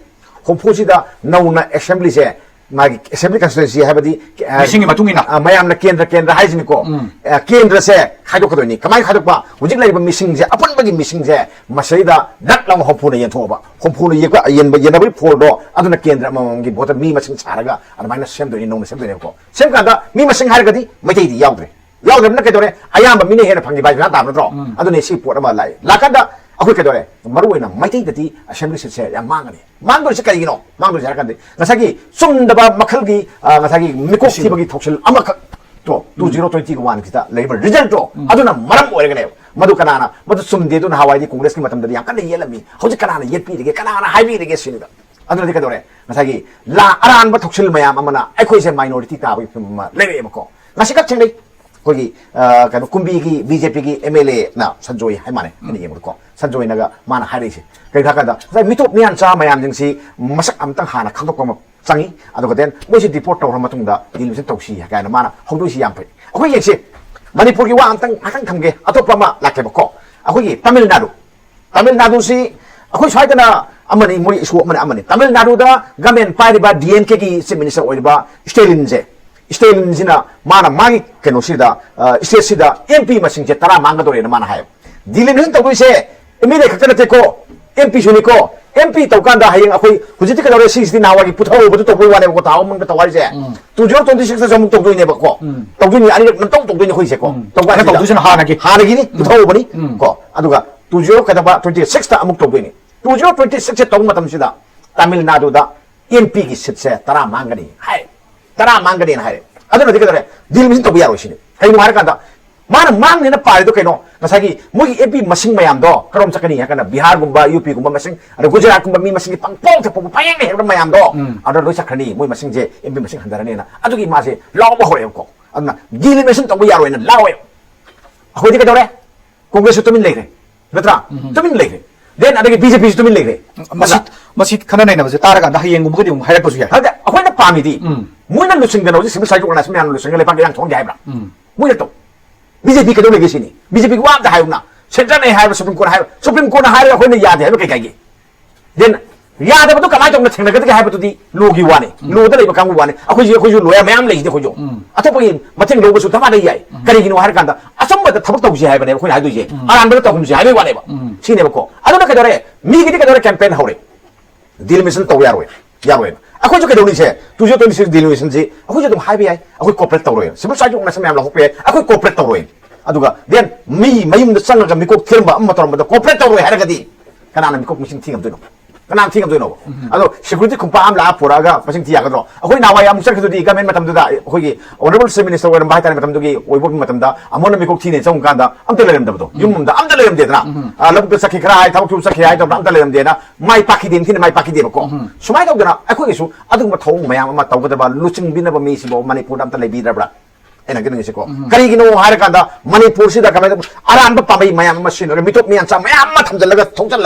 ꯍꯨꯝꯐꯨꯁꯤꯗ ꯅꯧꯅ ꯑꯦꯁꯦꯝꯕ꯭ꯂꯤꯁꯦ, ꯃꯥꯒꯤ ꯑꯦꯁꯦꯝꯕ꯭ꯂꯤ ꯀꯟꯁꯇꯤꯇ꯭ꯋꯦꯟꯁꯤ ꯍꯥꯏꯕꯗꯤ, ꯑ, ꯃꯤꯁꯤꯡꯒꯤ ꯃꯇꯨꯡ ꯏꯟꯅ꯫ ꯑ, ꯃꯌꯥꯝꯅ ꯀꯦꯟꯗ꯭ꯔ, ꯀꯦꯟꯗ꯭ꯔ ꯍꯥꯏꯁꯤꯅꯤꯀꯣ꯫ ꯑ, ꯀꯦꯟꯗ꯭ꯔꯁꯦ ꯈꯥꯏꯗꯣꯛꯀꯗꯣꯏꯅꯤ꯫ ꯀꯃꯥꯏꯅ ꯈꯥꯏꯗꯣꯛꯄ? ꯍꯧꯖꯤꯛ ꯂꯩꯔꯤꯕ ꯃꯤꯁꯤꯡꯁꯦ, ꯑꯄꯨꯟꯕꯒꯤ ꯃꯤꯁꯤꯡꯁꯦ ꯃꯁꯤꯗꯩꯗ ꯅꯛ ꯂꯥꯎꯅ ꯍꯨꯝꯐꯨꯅ ꯌꯦꯟꯊꯣꯛꯑꯕ, ꯍꯨꯝꯐꯨꯅ ꯌꯦꯛꯄ, ꯌꯦꯟꯕ, ꯌꯦꯟꯅꯕꯒꯤ ꯐꯣꯜꯗꯣ ꯑꯗꯨꯅ ꯀꯦꯟꯗ꯭ꯔ ꯑꯃꯃꯝꯒꯤ ꯚꯣꯠꯇ ꯃꯤ ꯃꯁꯤꯡ ꯁꯥꯔꯒ ꯑꯗꯨꯃꯥꯏꯅ ꯁꯦꯝꯗꯣꯏꯅꯤ, ꯅꯧꯅ ꯁꯦꯝꯗꯣꯏꯅꯦꯕꯀꯣ꯫ ꯁꯦꯝꯀꯥꯟꯗ ꯃꯤ ꯃꯁꯤꯡ ꯍꯥꯏꯔꯒꯗꯤ ꯃꯩꯇꯩꯗꯤ ꯌꯥꯎꯗ꯭ꯔꯦ꯫ ꯌꯥꯎꯗ꯭ꯔꯕꯅꯤꯅ ꯀꯩꯗꯧꯔꯦ? ꯑꯌꯥꯝꯕ ꯃꯤꯅ ꯍꯦꯟꯅ ꯐꯪꯈꯤꯕ ꯍꯥꯏꯁꯤ ꯅꯠꯇ꯭ꯔꯣ? ꯑꯗꯨꯅ ꯁꯤ ꯄꯣꯠ ꯑꯃ ꯂꯥꯛꯑꯦ꯫ ꯂꯥꯛꯀꯥꯟꯗ ꯑꯩꯈꯣꯏ ꯀꯩꯗꯧꯔꯦ? ꯃꯔꯨ ꯑꯣꯏꯅ ꯃꯩꯇꯩꯗꯗꯤ ꯑꯦꯁꯦꯝꯕ꯭ꯂꯤ ꯁꯤꯠꯁꯦ ꯌꯥꯝ ꯃꯥꯡꯒꯅꯤ꯫ ꯃꯥꯡꯗꯣꯏꯁꯦ ꯀꯔꯤꯒꯤꯅꯣ? ꯃꯥꯡꯗꯣꯏꯁꯦ ꯍꯥꯏꯔ ꯀꯥꯟꯗ ꯉꯁꯥꯏꯒꯤ ꯆꯨꯝꯗꯕ ꯃꯈꯜꯒꯤ, ꯑ, ꯉꯁꯥꯏꯒꯤ ꯃꯤꯀꯣꯛ ꯊꯤꯕꯒꯤ ꯊꯧꯁꯤꯜ ꯑꯃꯈꯛ ꯇꯣ, ꯇꯨ ꯖꯤꯔꯣ ꯇ꯭ꯋꯦꯟꯇꯤ ꯋꯥꯟꯁꯤꯗ ꯂꯩꯔꯤꯕ ꯔꯤꯖꯜꯠꯇꯣ ꯑꯗꯨꯅ ꯃꯔꯝ ꯑꯣꯏꯔꯒꯅꯦꯕ꯫ ꯃꯗꯨ ꯀꯅꯥꯅ ꯃꯗꯨ ꯆꯨꯝꯗꯦ? ꯑꯗꯨ ꯅꯍꯥꯟꯋꯥꯏꯗꯤ ꯀꯣꯡꯒ꯭ꯔꯦꯁꯀꯤ ꯃꯇꯝꯗꯗꯤ ꯌꯥꯝ ꯀꯟꯅ ꯌꯦꯠꯂꯝꯃꯤ꯫ ꯍꯧꯖꯤꯛ ꯀꯅꯥꯅ ꯌꯦꯠꯄꯤꯔꯤꯒꯦ? ꯀꯅꯥꯅ ꯍꯥꯏꯕꯤꯔꯤꯒꯦ ꯁꯤꯅꯤꯗ꯫ ꯑꯗꯨꯅꯗꯤ ꯀꯩꯗꯧꯔꯦ? ꯉꯁꯥꯏꯒꯤ ꯂꯥ ꯑꯔꯥꯟꯕ ꯊꯧꯁꯤꯜ ꯃꯌꯥꯝ ꯑꯃꯅ ꯑꯩꯈꯣꯏꯁꯦ ꯃꯥꯏꯅꯣꯔꯤꯇꯤ ꯇꯥꯕꯒꯤ ꯐꯤꯕꯝ ꯑꯃ ꯂꯩꯔꯛꯑꯦꯕꯀꯣ꯫ ꯉꯁꯤꯈꯛ ꯊꯦꯡꯅꯩ꯫ ꯑꯩꯈꯣꯏꯒꯤ ꯑ, ꯀꯩꯅꯣ ꯀꯨꯝꯕꯤꯒꯤ ꯕꯤ ꯖꯦ ꯄꯤꯒꯤ ꯑꯦꯝ ꯑꯦꯜ ꯑꯦꯅ ꯁꯟꯖꯣꯏ ꯍꯥꯏ ꯃꯥꯅꯦ, ꯑꯩꯅ ꯌꯦꯡꯕꯗꯀꯣ, ꯁꯟꯖꯣꯏꯅꯒ ꯃꯥꯅ ꯍꯥꯏꯔꯛꯏꯁꯦ ꯀꯩꯅꯣ ꯍꯥꯏ ꯀꯥꯟꯗ, ꯉꯁꯥꯏ ꯃꯤꯇꯣꯞ ꯃꯤꯌꯥꯟꯆꯥ ꯃꯌꯥꯝꯁꯤꯡꯁꯤ ꯃꯁꯛ ꯑꯝꯇꯪ ꯍꯥꯟꯅ ꯈꯪꯗꯣꯛꯄ ꯑꯃ ꯆꯪꯉꯤ꯫ ꯑꯗꯨꯒ then ꯃꯣꯏꯁꯤ ꯗꯤꯄꯣꯔꯠ ꯇꯧꯔ ꯃꯇꯨꯡꯗ ꯗꯤꯂꯤꯃꯤꯁꯟ ꯇꯧꯁꯤ ꯀꯥꯏꯅ ꯃꯥꯅ ꯍꯧꯗꯣꯛꯏꯁꯤ ꯌꯥꯝ ꯐꯩ꯫ ꯑꯩꯈꯣꯏ ꯌꯦꯡꯁꯤ, ꯃꯅꯤꯄꯨꯔꯒꯤ ꯋꯥ ꯑꯝꯇꯪ ꯉꯥꯛꯇꯪ ꯊꯝꯒꯦ, ꯑꯇꯣꯞꯄ ꯑꯃ ꯂꯥꯛꯀꯦꯕꯀꯣ꯫ ꯑꯩꯈꯣꯏꯒꯤ ꯇꯥꯃꯤꯜ ꯅꯥꯗꯨ, ꯇꯥꯃꯤꯜ ꯅꯥꯗꯨꯁꯤ ꯑꯩꯈꯣꯏ ꯁ꯭ꯋꯥꯏꯗꯅ ꯑꯃꯅꯤ, ꯃꯣꯏ ꯏꯁꯨ ꯑꯃꯅ ꯑꯃꯅꯤ꯫ ꯇꯥꯃꯤꯜ ꯅꯥꯗꯨꯗ ꯒꯃꯦꯟ ꯄꯥꯏꯔꯤꯕ ꯗꯤ ꯑꯦꯝ ꯀꯦꯒꯤ ꯆꯤꯐ ꯃꯤꯅꯤꯁꯇꯔ ꯑꯣꯏꯔꯤꯕ ꯁ꯭ꯇꯦꯂꯤꯟꯁꯦ, ꯁ꯭ꯇꯦꯂꯤꯟꯁꯤꯅ ꯃꯥꯅ ꯃꯥꯒꯤ ꯀꯩꯅꯣꯁꯤꯗ, ꯁ꯭ꯇꯦꯠꯁꯤꯗ ꯑꯦꯝ ꯄꯤ ꯃꯁꯤꯡꯁꯦ ꯇꯔꯥ ꯃꯥꯡꯒꯗꯧꯔꯦꯅ ꯃꯥꯅ ꯍꯥꯏ꯫ ꯗꯤꯂꯤꯃꯤꯅꯦꯁꯟ ꯇꯧꯗꯣꯏꯁꯦ ꯑꯦꯝ ꯑꯦꯜ ꯑꯦ ꯈꯛꯇ ꯅꯠꯇꯦꯀꯣ, ꯑꯦꯝ ꯄꯤꯁꯨꯅꯤꯀꯣ꯫ ꯑꯦꯝ ꯄꯤ ꯇꯧꯀꯥꯟꯗ ꯍꯌꯦꯡ ꯑꯩꯈꯣꯏ ꯍꯧꯖꯤꯛꯇꯤ ꯀꯩꯗꯧꯔꯦ, ꯁꯤꯁꯤꯗꯤ ꯅꯍꯥꯟꯋꯥꯏꯒꯤ ꯄꯨꯊꯍꯧꯕꯗꯨ ꯇꯧꯕꯩ ꯋꯥꯅꯦꯕꯀꯣ, ꯊꯥ ꯑꯍꯨꯝ ꯃꯅꯨꯡꯗ ꯇꯧ ꯍꯥꯏꯔꯤꯁꯦ꯫ ꯎꯝ꯫ ꯇꯨ ꯖꯤꯔꯣ ꯇ꯭ꯋꯦꯟꯇꯤ ꯁꯤꯛꯁꯇꯁꯨ ꯑꯃꯨꯛ ꯇꯧꯗꯣꯏꯅꯦꯕꯀꯣ꯫ ꯎꯝ꯫ ꯇꯧꯗꯣꯏꯅꯤ, ꯑꯅꯤꯔꯛ ꯅꯝꯇꯧ ꯇꯧꯗꯣꯏꯅꯤ ꯑꯩꯈꯣꯏꯁꯦꯀꯣ꯫ ꯎꯝ꯫ ꯇꯧꯕ ꯑꯩꯅ ꯍꯥꯏꯁꯤꯗ ꯇꯧꯗꯣꯏꯁꯤꯅ ꯍꯥꯟꯅꯒꯤ꯫ ꯍꯥꯟꯅꯒꯤꯅꯤ, ꯎꯝ꯫ ꯄꯨꯊꯍꯧꯕꯅꯤ꯫ ꯎꯝ꯫ ꯀꯣ, ꯑꯗꯨꯒ ꯇꯨ ꯖꯤꯔꯣ ꯀꯩꯗꯧꯕ, ꯇ꯭ꯋꯦꯟꯇꯤ ꯁꯤꯛꯁꯇ ꯑꯃꯨꯛ ꯇꯧꯗꯣꯏꯅꯤ꯫ ꯇꯨ ꯖꯤꯔꯣ ꯇ꯭ꯋꯦꯟꯇꯤ ꯁꯤꯛꯁꯁꯦ ꯇꯧꯕ ꯃꯇꯝꯁꯤꯗ ꯇꯥꯃꯤꯜ ꯅꯥꯗꯨꯗ ꯑꯦꯝ ꯄꯤꯒꯤ ꯁꯤꯠꯁꯦ ꯇꯔꯥ ꯃꯥꯡꯒꯅꯤ ꯍꯥꯏ꯫ ꯇꯔꯥ ꯃꯥꯡꯒꯅꯤꯅ ꯍꯥꯏꯔꯦ꯫ ꯑꯗꯨꯅꯗꯤ ꯀꯩꯗꯧꯔꯦ? ꯗꯤꯂꯤꯃꯤꯅꯦꯁꯟ ꯇꯧꯕ ꯌꯥꯔꯣꯏ ꯁꯤꯅꯤ꯫ ꯀꯩꯅꯣ ꯍꯥꯏꯔꯀꯥꯟꯗ, ꯃꯥꯅ ꯃꯥꯡꯅꯦꯅ ꯄꯥꯔꯤꯗꯣ ꯀꯩꯅꯣ? ꯉꯁꯥꯏꯒꯤ ꯃꯣꯏꯒꯤ ꯑꯦꯝ ꯄꯤ ꯃꯁꯤꯡ ꯃꯌꯥꯝꯗꯣ ꯀꯔꯣꯝ ꯆꯠꯀꯅꯤ ꯍꯥꯏ ꯀꯥꯟꯗ, ꯕꯤꯍꯥꯔꯒꯨꯝꯕ, ꯌꯨ ꯄꯤꯒꯨꯝꯕ ꯃꯁꯤꯡ, ꯑꯗ ꯒꯨꯖꯔꯥꯠꯀꯨꯝꯕ ꯃꯤ ꯃꯁꯤꯡꯒꯤ ꯄꯪꯄꯣꯛꯇ ꯄꯣꯛꯄ ꯄꯪꯌꯦꯡꯗ ꯍꯦꯟꯕ ꯃꯌꯥꯝꯗꯣ, ꯎꯝ꯫ ꯑꯗ ꯂꯣꯏ ꯆꯠꯈ꯭ꯔꯅꯤ, ꯃꯣꯏ ꯃꯁꯤꯡꯁꯦ, ꯑꯦꯝ ꯄꯤ ꯃꯁꯤꯡ ꯍꯟꯊꯔꯅꯤꯅ꯫ ꯑꯗꯨꯒꯤ ꯃꯥꯁꯦ ꯂꯥꯎꯕ ꯍꯧꯔꯛꯑꯦꯕꯀꯣ꯫ ꯑꯗꯨꯅ ꯗꯤꯂꯤꯃꯤꯅꯦꯁꯟ ꯇꯧꯕ ꯌꯥꯔꯣꯏꯅ ꯂꯥꯎꯋꯦ꯫ ꯑꯩꯈꯣꯏꯗꯤ ꯀꯩꯗꯧꯔꯦ? ꯀꯣꯡꯒ꯭ꯔꯦꯁꯁꯨ ꯇꯨꯃꯤꯟ ꯂꯩꯈ꯭ꯔꯦ, ꯅꯠꯇ꯭ꯔꯥ? ꯎꯝ꯫ ꯇꯨꯃꯤꯟ ꯂꯩꯈ꯭ꯔꯦ꯫ Then ꯑꯗꯒꯤ ꯕꯤ ꯖꯦ ꯄꯤꯁꯨ ꯇꯨꯃꯤꯟ ꯂꯩꯈ꯭ꯔꯦ꯫ ꯃꯁꯤ, ꯃꯁꯤ ꯈꯟꯅ ꯅꯩꯅꯕꯁꯦ ꯇꯥꯔꯀꯥꯟꯗ ꯍꯌꯦꯡꯒꯨꯝꯕꯒꯗꯤ ꯑꯃꯨꯛ ꯍꯥꯏꯔꯛꯄꯁꯨ ꯌꯥꯏ꯫ ꯑꯗ ꯑꯩꯈꯣꯏꯅ ꯄꯥꯝꯃꯤꯗꯤ, ꯎꯝ꯫ ꯃꯣꯏꯅ ꯂꯨꯆꯤꯡꯗꯅ ꯍꯧꯖꯤꯛ civil society organization ꯃꯌꯥꯝꯅ ꯂꯨꯆꯤꯡꯉ ꯂꯩꯕꯥꯛ ꯏꯔꯥꯡ ꯊꯣꯛꯍꯟꯒꯦ ꯍꯥꯏꯕ꯭ꯔꯥ? ꯎꯝ꯫ ꯃꯣꯏꯅ ꯇꯧ꯫ ꯕꯤ ꯖꯦ ꯄꯤ ꯀꯩꯗꯧ ꯂꯩꯒꯦ ꯁꯤꯅꯤ? ꯕꯤ ꯖꯦ ꯄꯤꯒꯤ ꯋꯥ ꯑꯝꯇ ꯍꯥꯏꯌꯨꯅ꯫ Centreꯅ ꯍꯥꯏꯕ, Supreme Courtꯅ ꯍꯥꯏꯕ, Supreme Courtꯅ ꯍꯥꯏꯔꯒ ꯑꯩꯈꯣꯏꯅ ꯌꯥꯗꯦ ꯍꯥꯏꯕ ꯀꯩ ꯀꯥꯏꯒꯦ? Then ꯌꯥꯗꯕꯗꯣ ꯀꯃꯥꯏꯅ ꯇꯧꯅ ꯊꯦꯡꯅꯒꯗꯒꯦ ꯍꯥꯏꯕꯗꯨꯗꯤ lawꯒꯤ ꯋꯥꯅꯤ, ꯎꯝ꯫ Lawꯗ ꯂꯩꯕ ꯀꯥꯡꯕꯨ ꯋꯥꯅꯤ꯫ ꯑꯩꯈꯣꯏꯁꯨ, ꯑꯩꯈꯣꯏꯁꯨ lawyer ꯃꯌꯥꯝ ꯂꯩꯁꯤꯗꯤ ꯑꯩꯈꯣꯏꯁꯨ꯫ ꯎꯝ꯫ ꯑꯇꯣꯞꯄꯒꯤ ꯃꯇꯦꯡ ꯂꯧꯕꯁꯨ ꯊꯕꯥꯗ ꯌꯥꯏ꯫ ꯎꯝ꯫ ꯀꯔꯤꯒꯤꯅꯣ ꯍꯥꯏꯔꯀꯥꯟꯗ ꯑꯆꯨꯝꯕꯗ ꯊꯕꯛ ꯇꯧꯁꯤ ꯍꯥꯏꯕꯅꯦ ꯑꯩꯈꯣꯏꯅ ꯍꯥꯏꯗꯣꯏꯁꯦ꯫ ꯎꯝ꯫ ꯑꯔꯥꯟꯕꯗ ꯇꯧꯍꯟꯁꯤ ꯍꯥꯏꯕꯒꯤ ꯋꯥꯅꯦꯕ꯫ ꯎꯝ꯫ ꯁꯤꯅꯦꯕꯀꯣ꯫ ꯑꯗꯨꯅ ꯀꯩꯗꯧꯔꯦ? ꯃꯤꯒꯤꯗꯤ ꯀꯩꯗꯧꯔꯦ? Campaign ꯍꯧꯔꯦ꯫ Delimitation ꯇꯧ ꯌꯥꯔꯣꯏ꯫ ꯌꯥꯔꯣꯏꯕ꯫ ꯑꯩꯈꯣꯏꯁꯨ ꯀꯩꯗꯧꯅꯤꯁꯦ? Two zero twenty six delimitation ꯁꯤ ꯑꯩꯈꯣꯏꯁꯨ ꯑꯗꯨꯝ ꯍꯥꯏꯕ ꯌꯥꯏ꯫ ꯑꯩꯈꯣꯏ cooperate ꯇꯧꯔꯣꯏ꯫ Civil society organization ꯃꯌꯥꯝ ꯂꯧꯊꯣꯛꯄ ꯌꯥꯏ꯫ ꯑꯩꯈꯣꯏ cooperate ꯇꯧꯔꯣꯏ꯫ ꯑꯗꯨꯒ then ꯃꯤ ꯃꯌꯨꯝꯗ ꯆꯪꯉꯒ ꯃꯤꯀꯣꯛ ꯊꯤꯔꯝꯕ ꯑꯃ ꯇꯧꯔꯝꯕꯗ cooperate ꯇꯧꯔꯣꯏ ꯍꯥꯏꯔꯒꯗꯤ ꯀꯅꯥꯅ ꯃꯤꯀꯣꯛ ꯃꯁꯤꯡ ꯊꯤ ꯉꯝꯗꯣꯏꯅꯣ? ꯀꯅꯥꯅ ꯊꯤ ꯉꯝꯗꯣꯏꯅꯣꯕ? ꯎꯝ꯫ ꯑꯗꯣ security ꯈꯨꯝꯄꯥꯛ ꯑꯃ ꯂꯥꯛꯑ ꯄꯨꯔꯛꯑꯒ ꯃꯁꯤꯡ ꯊꯤ ꯌꯥꯒꯗ꯭ꯔꯣ? ꯑꯩꯈꯣꯏ ꯅꯍꯥꯟꯋꯥꯏ ꯑꯃꯨꯛ ꯆꯠꯈꯤꯗꯨꯗꯤ government ꯃꯇꯝꯗꯨꯗ ꯑꯩꯈꯣꯏꯒꯤ honourable chief minister ꯑꯣꯏꯔꯝꯕ ꯍꯥꯏꯇꯥꯔꯦ, ꯃꯇꯝꯗꯨꯒꯤ ꯑꯣꯏꯕ ꯃꯇꯝꯗ ꯑꯃꯨꯛ ꯍꯟꯅ ꯃꯤꯀꯣꯛ ꯊꯤꯅꯦ ꯆꯪꯉꯀꯥꯟꯗ ꯑꯝꯇ ꯂꯩꯔꯝꯗꯕꯗꯣ, ꯎꯝ꯫ ꯌꯨꯝ ꯑꯝꯗ ꯑꯝꯇ ꯂꯩꯔꯝꯗꯦꯗꯅ꯫ ꯎꯝ꯫ ꯑ, ꯂꯧꯕꯨꯛꯇ ꯆꯠꯈꯤ ꯈꯔ ꯍꯥꯏ, ꯊꯕꯛ ꯁꯨꯕ ꯆꯠꯈꯤ ꯍꯥꯏ ꯇꯧꯗꯅ ꯑꯝꯇ ꯂꯩꯔꯝꯗꯦꯅ, ꯃꯥꯏ ꯄꯥꯛꯈꯤꯗꯦ, ꯅꯤꯡꯊꯤꯅ ꯃꯥꯏ ꯄꯥꯛꯈꯤꯗꯦꯕꯀꯣ꯫ ꯎꯝ꯫ ꯁꯨꯃꯥꯏꯅ ꯇꯧꯗꯅ ꯑꯩꯈꯣꯏꯒꯤꯁꯨ ꯑꯗꯨꯒꯨꯝꯕ ꯊꯧꯑꯣꯡ ꯃꯌꯥꯝ ꯑꯃ ꯇꯧꯒꯗꯕ ꯂꯨꯆꯤꯡꯕꯤꯅꯕ ꯃꯤꯁꯤꯕꯨ ꯃꯅꯤꯄꯨꯔꯗ ꯑꯝꯇ ꯂꯩꯕꯤꯗ꯭ꯔꯕ꯭ꯔꯥ? ꯑꯩꯅ ꯍꯥꯏꯅꯤꯡꯉꯤꯁꯦꯀꯣ꯫ ꯀꯔꯤꯒꯤꯅꯣ ꯍꯥꯏꯔꯀꯥꯟꯗ ꯃꯅꯤꯄꯨꯔꯁꯤꯗ ꯀꯃꯥꯏꯅ ꯇꯧꯕ, ꯑꯔꯥꯟꯕ ꯄꯥꯝꯕꯩ ꯃꯌꯥꯝ ꯑꯃ ꯁꯤꯖꯤꯟꯅꯔꯒ, ꯃꯤꯇꯣꯞ ꯃꯤꯌꯥꯟꯆꯥ ꯃꯌꯥꯝ ꯑꯃ ꯊꯝꯖꯤꯜꯂꯒ,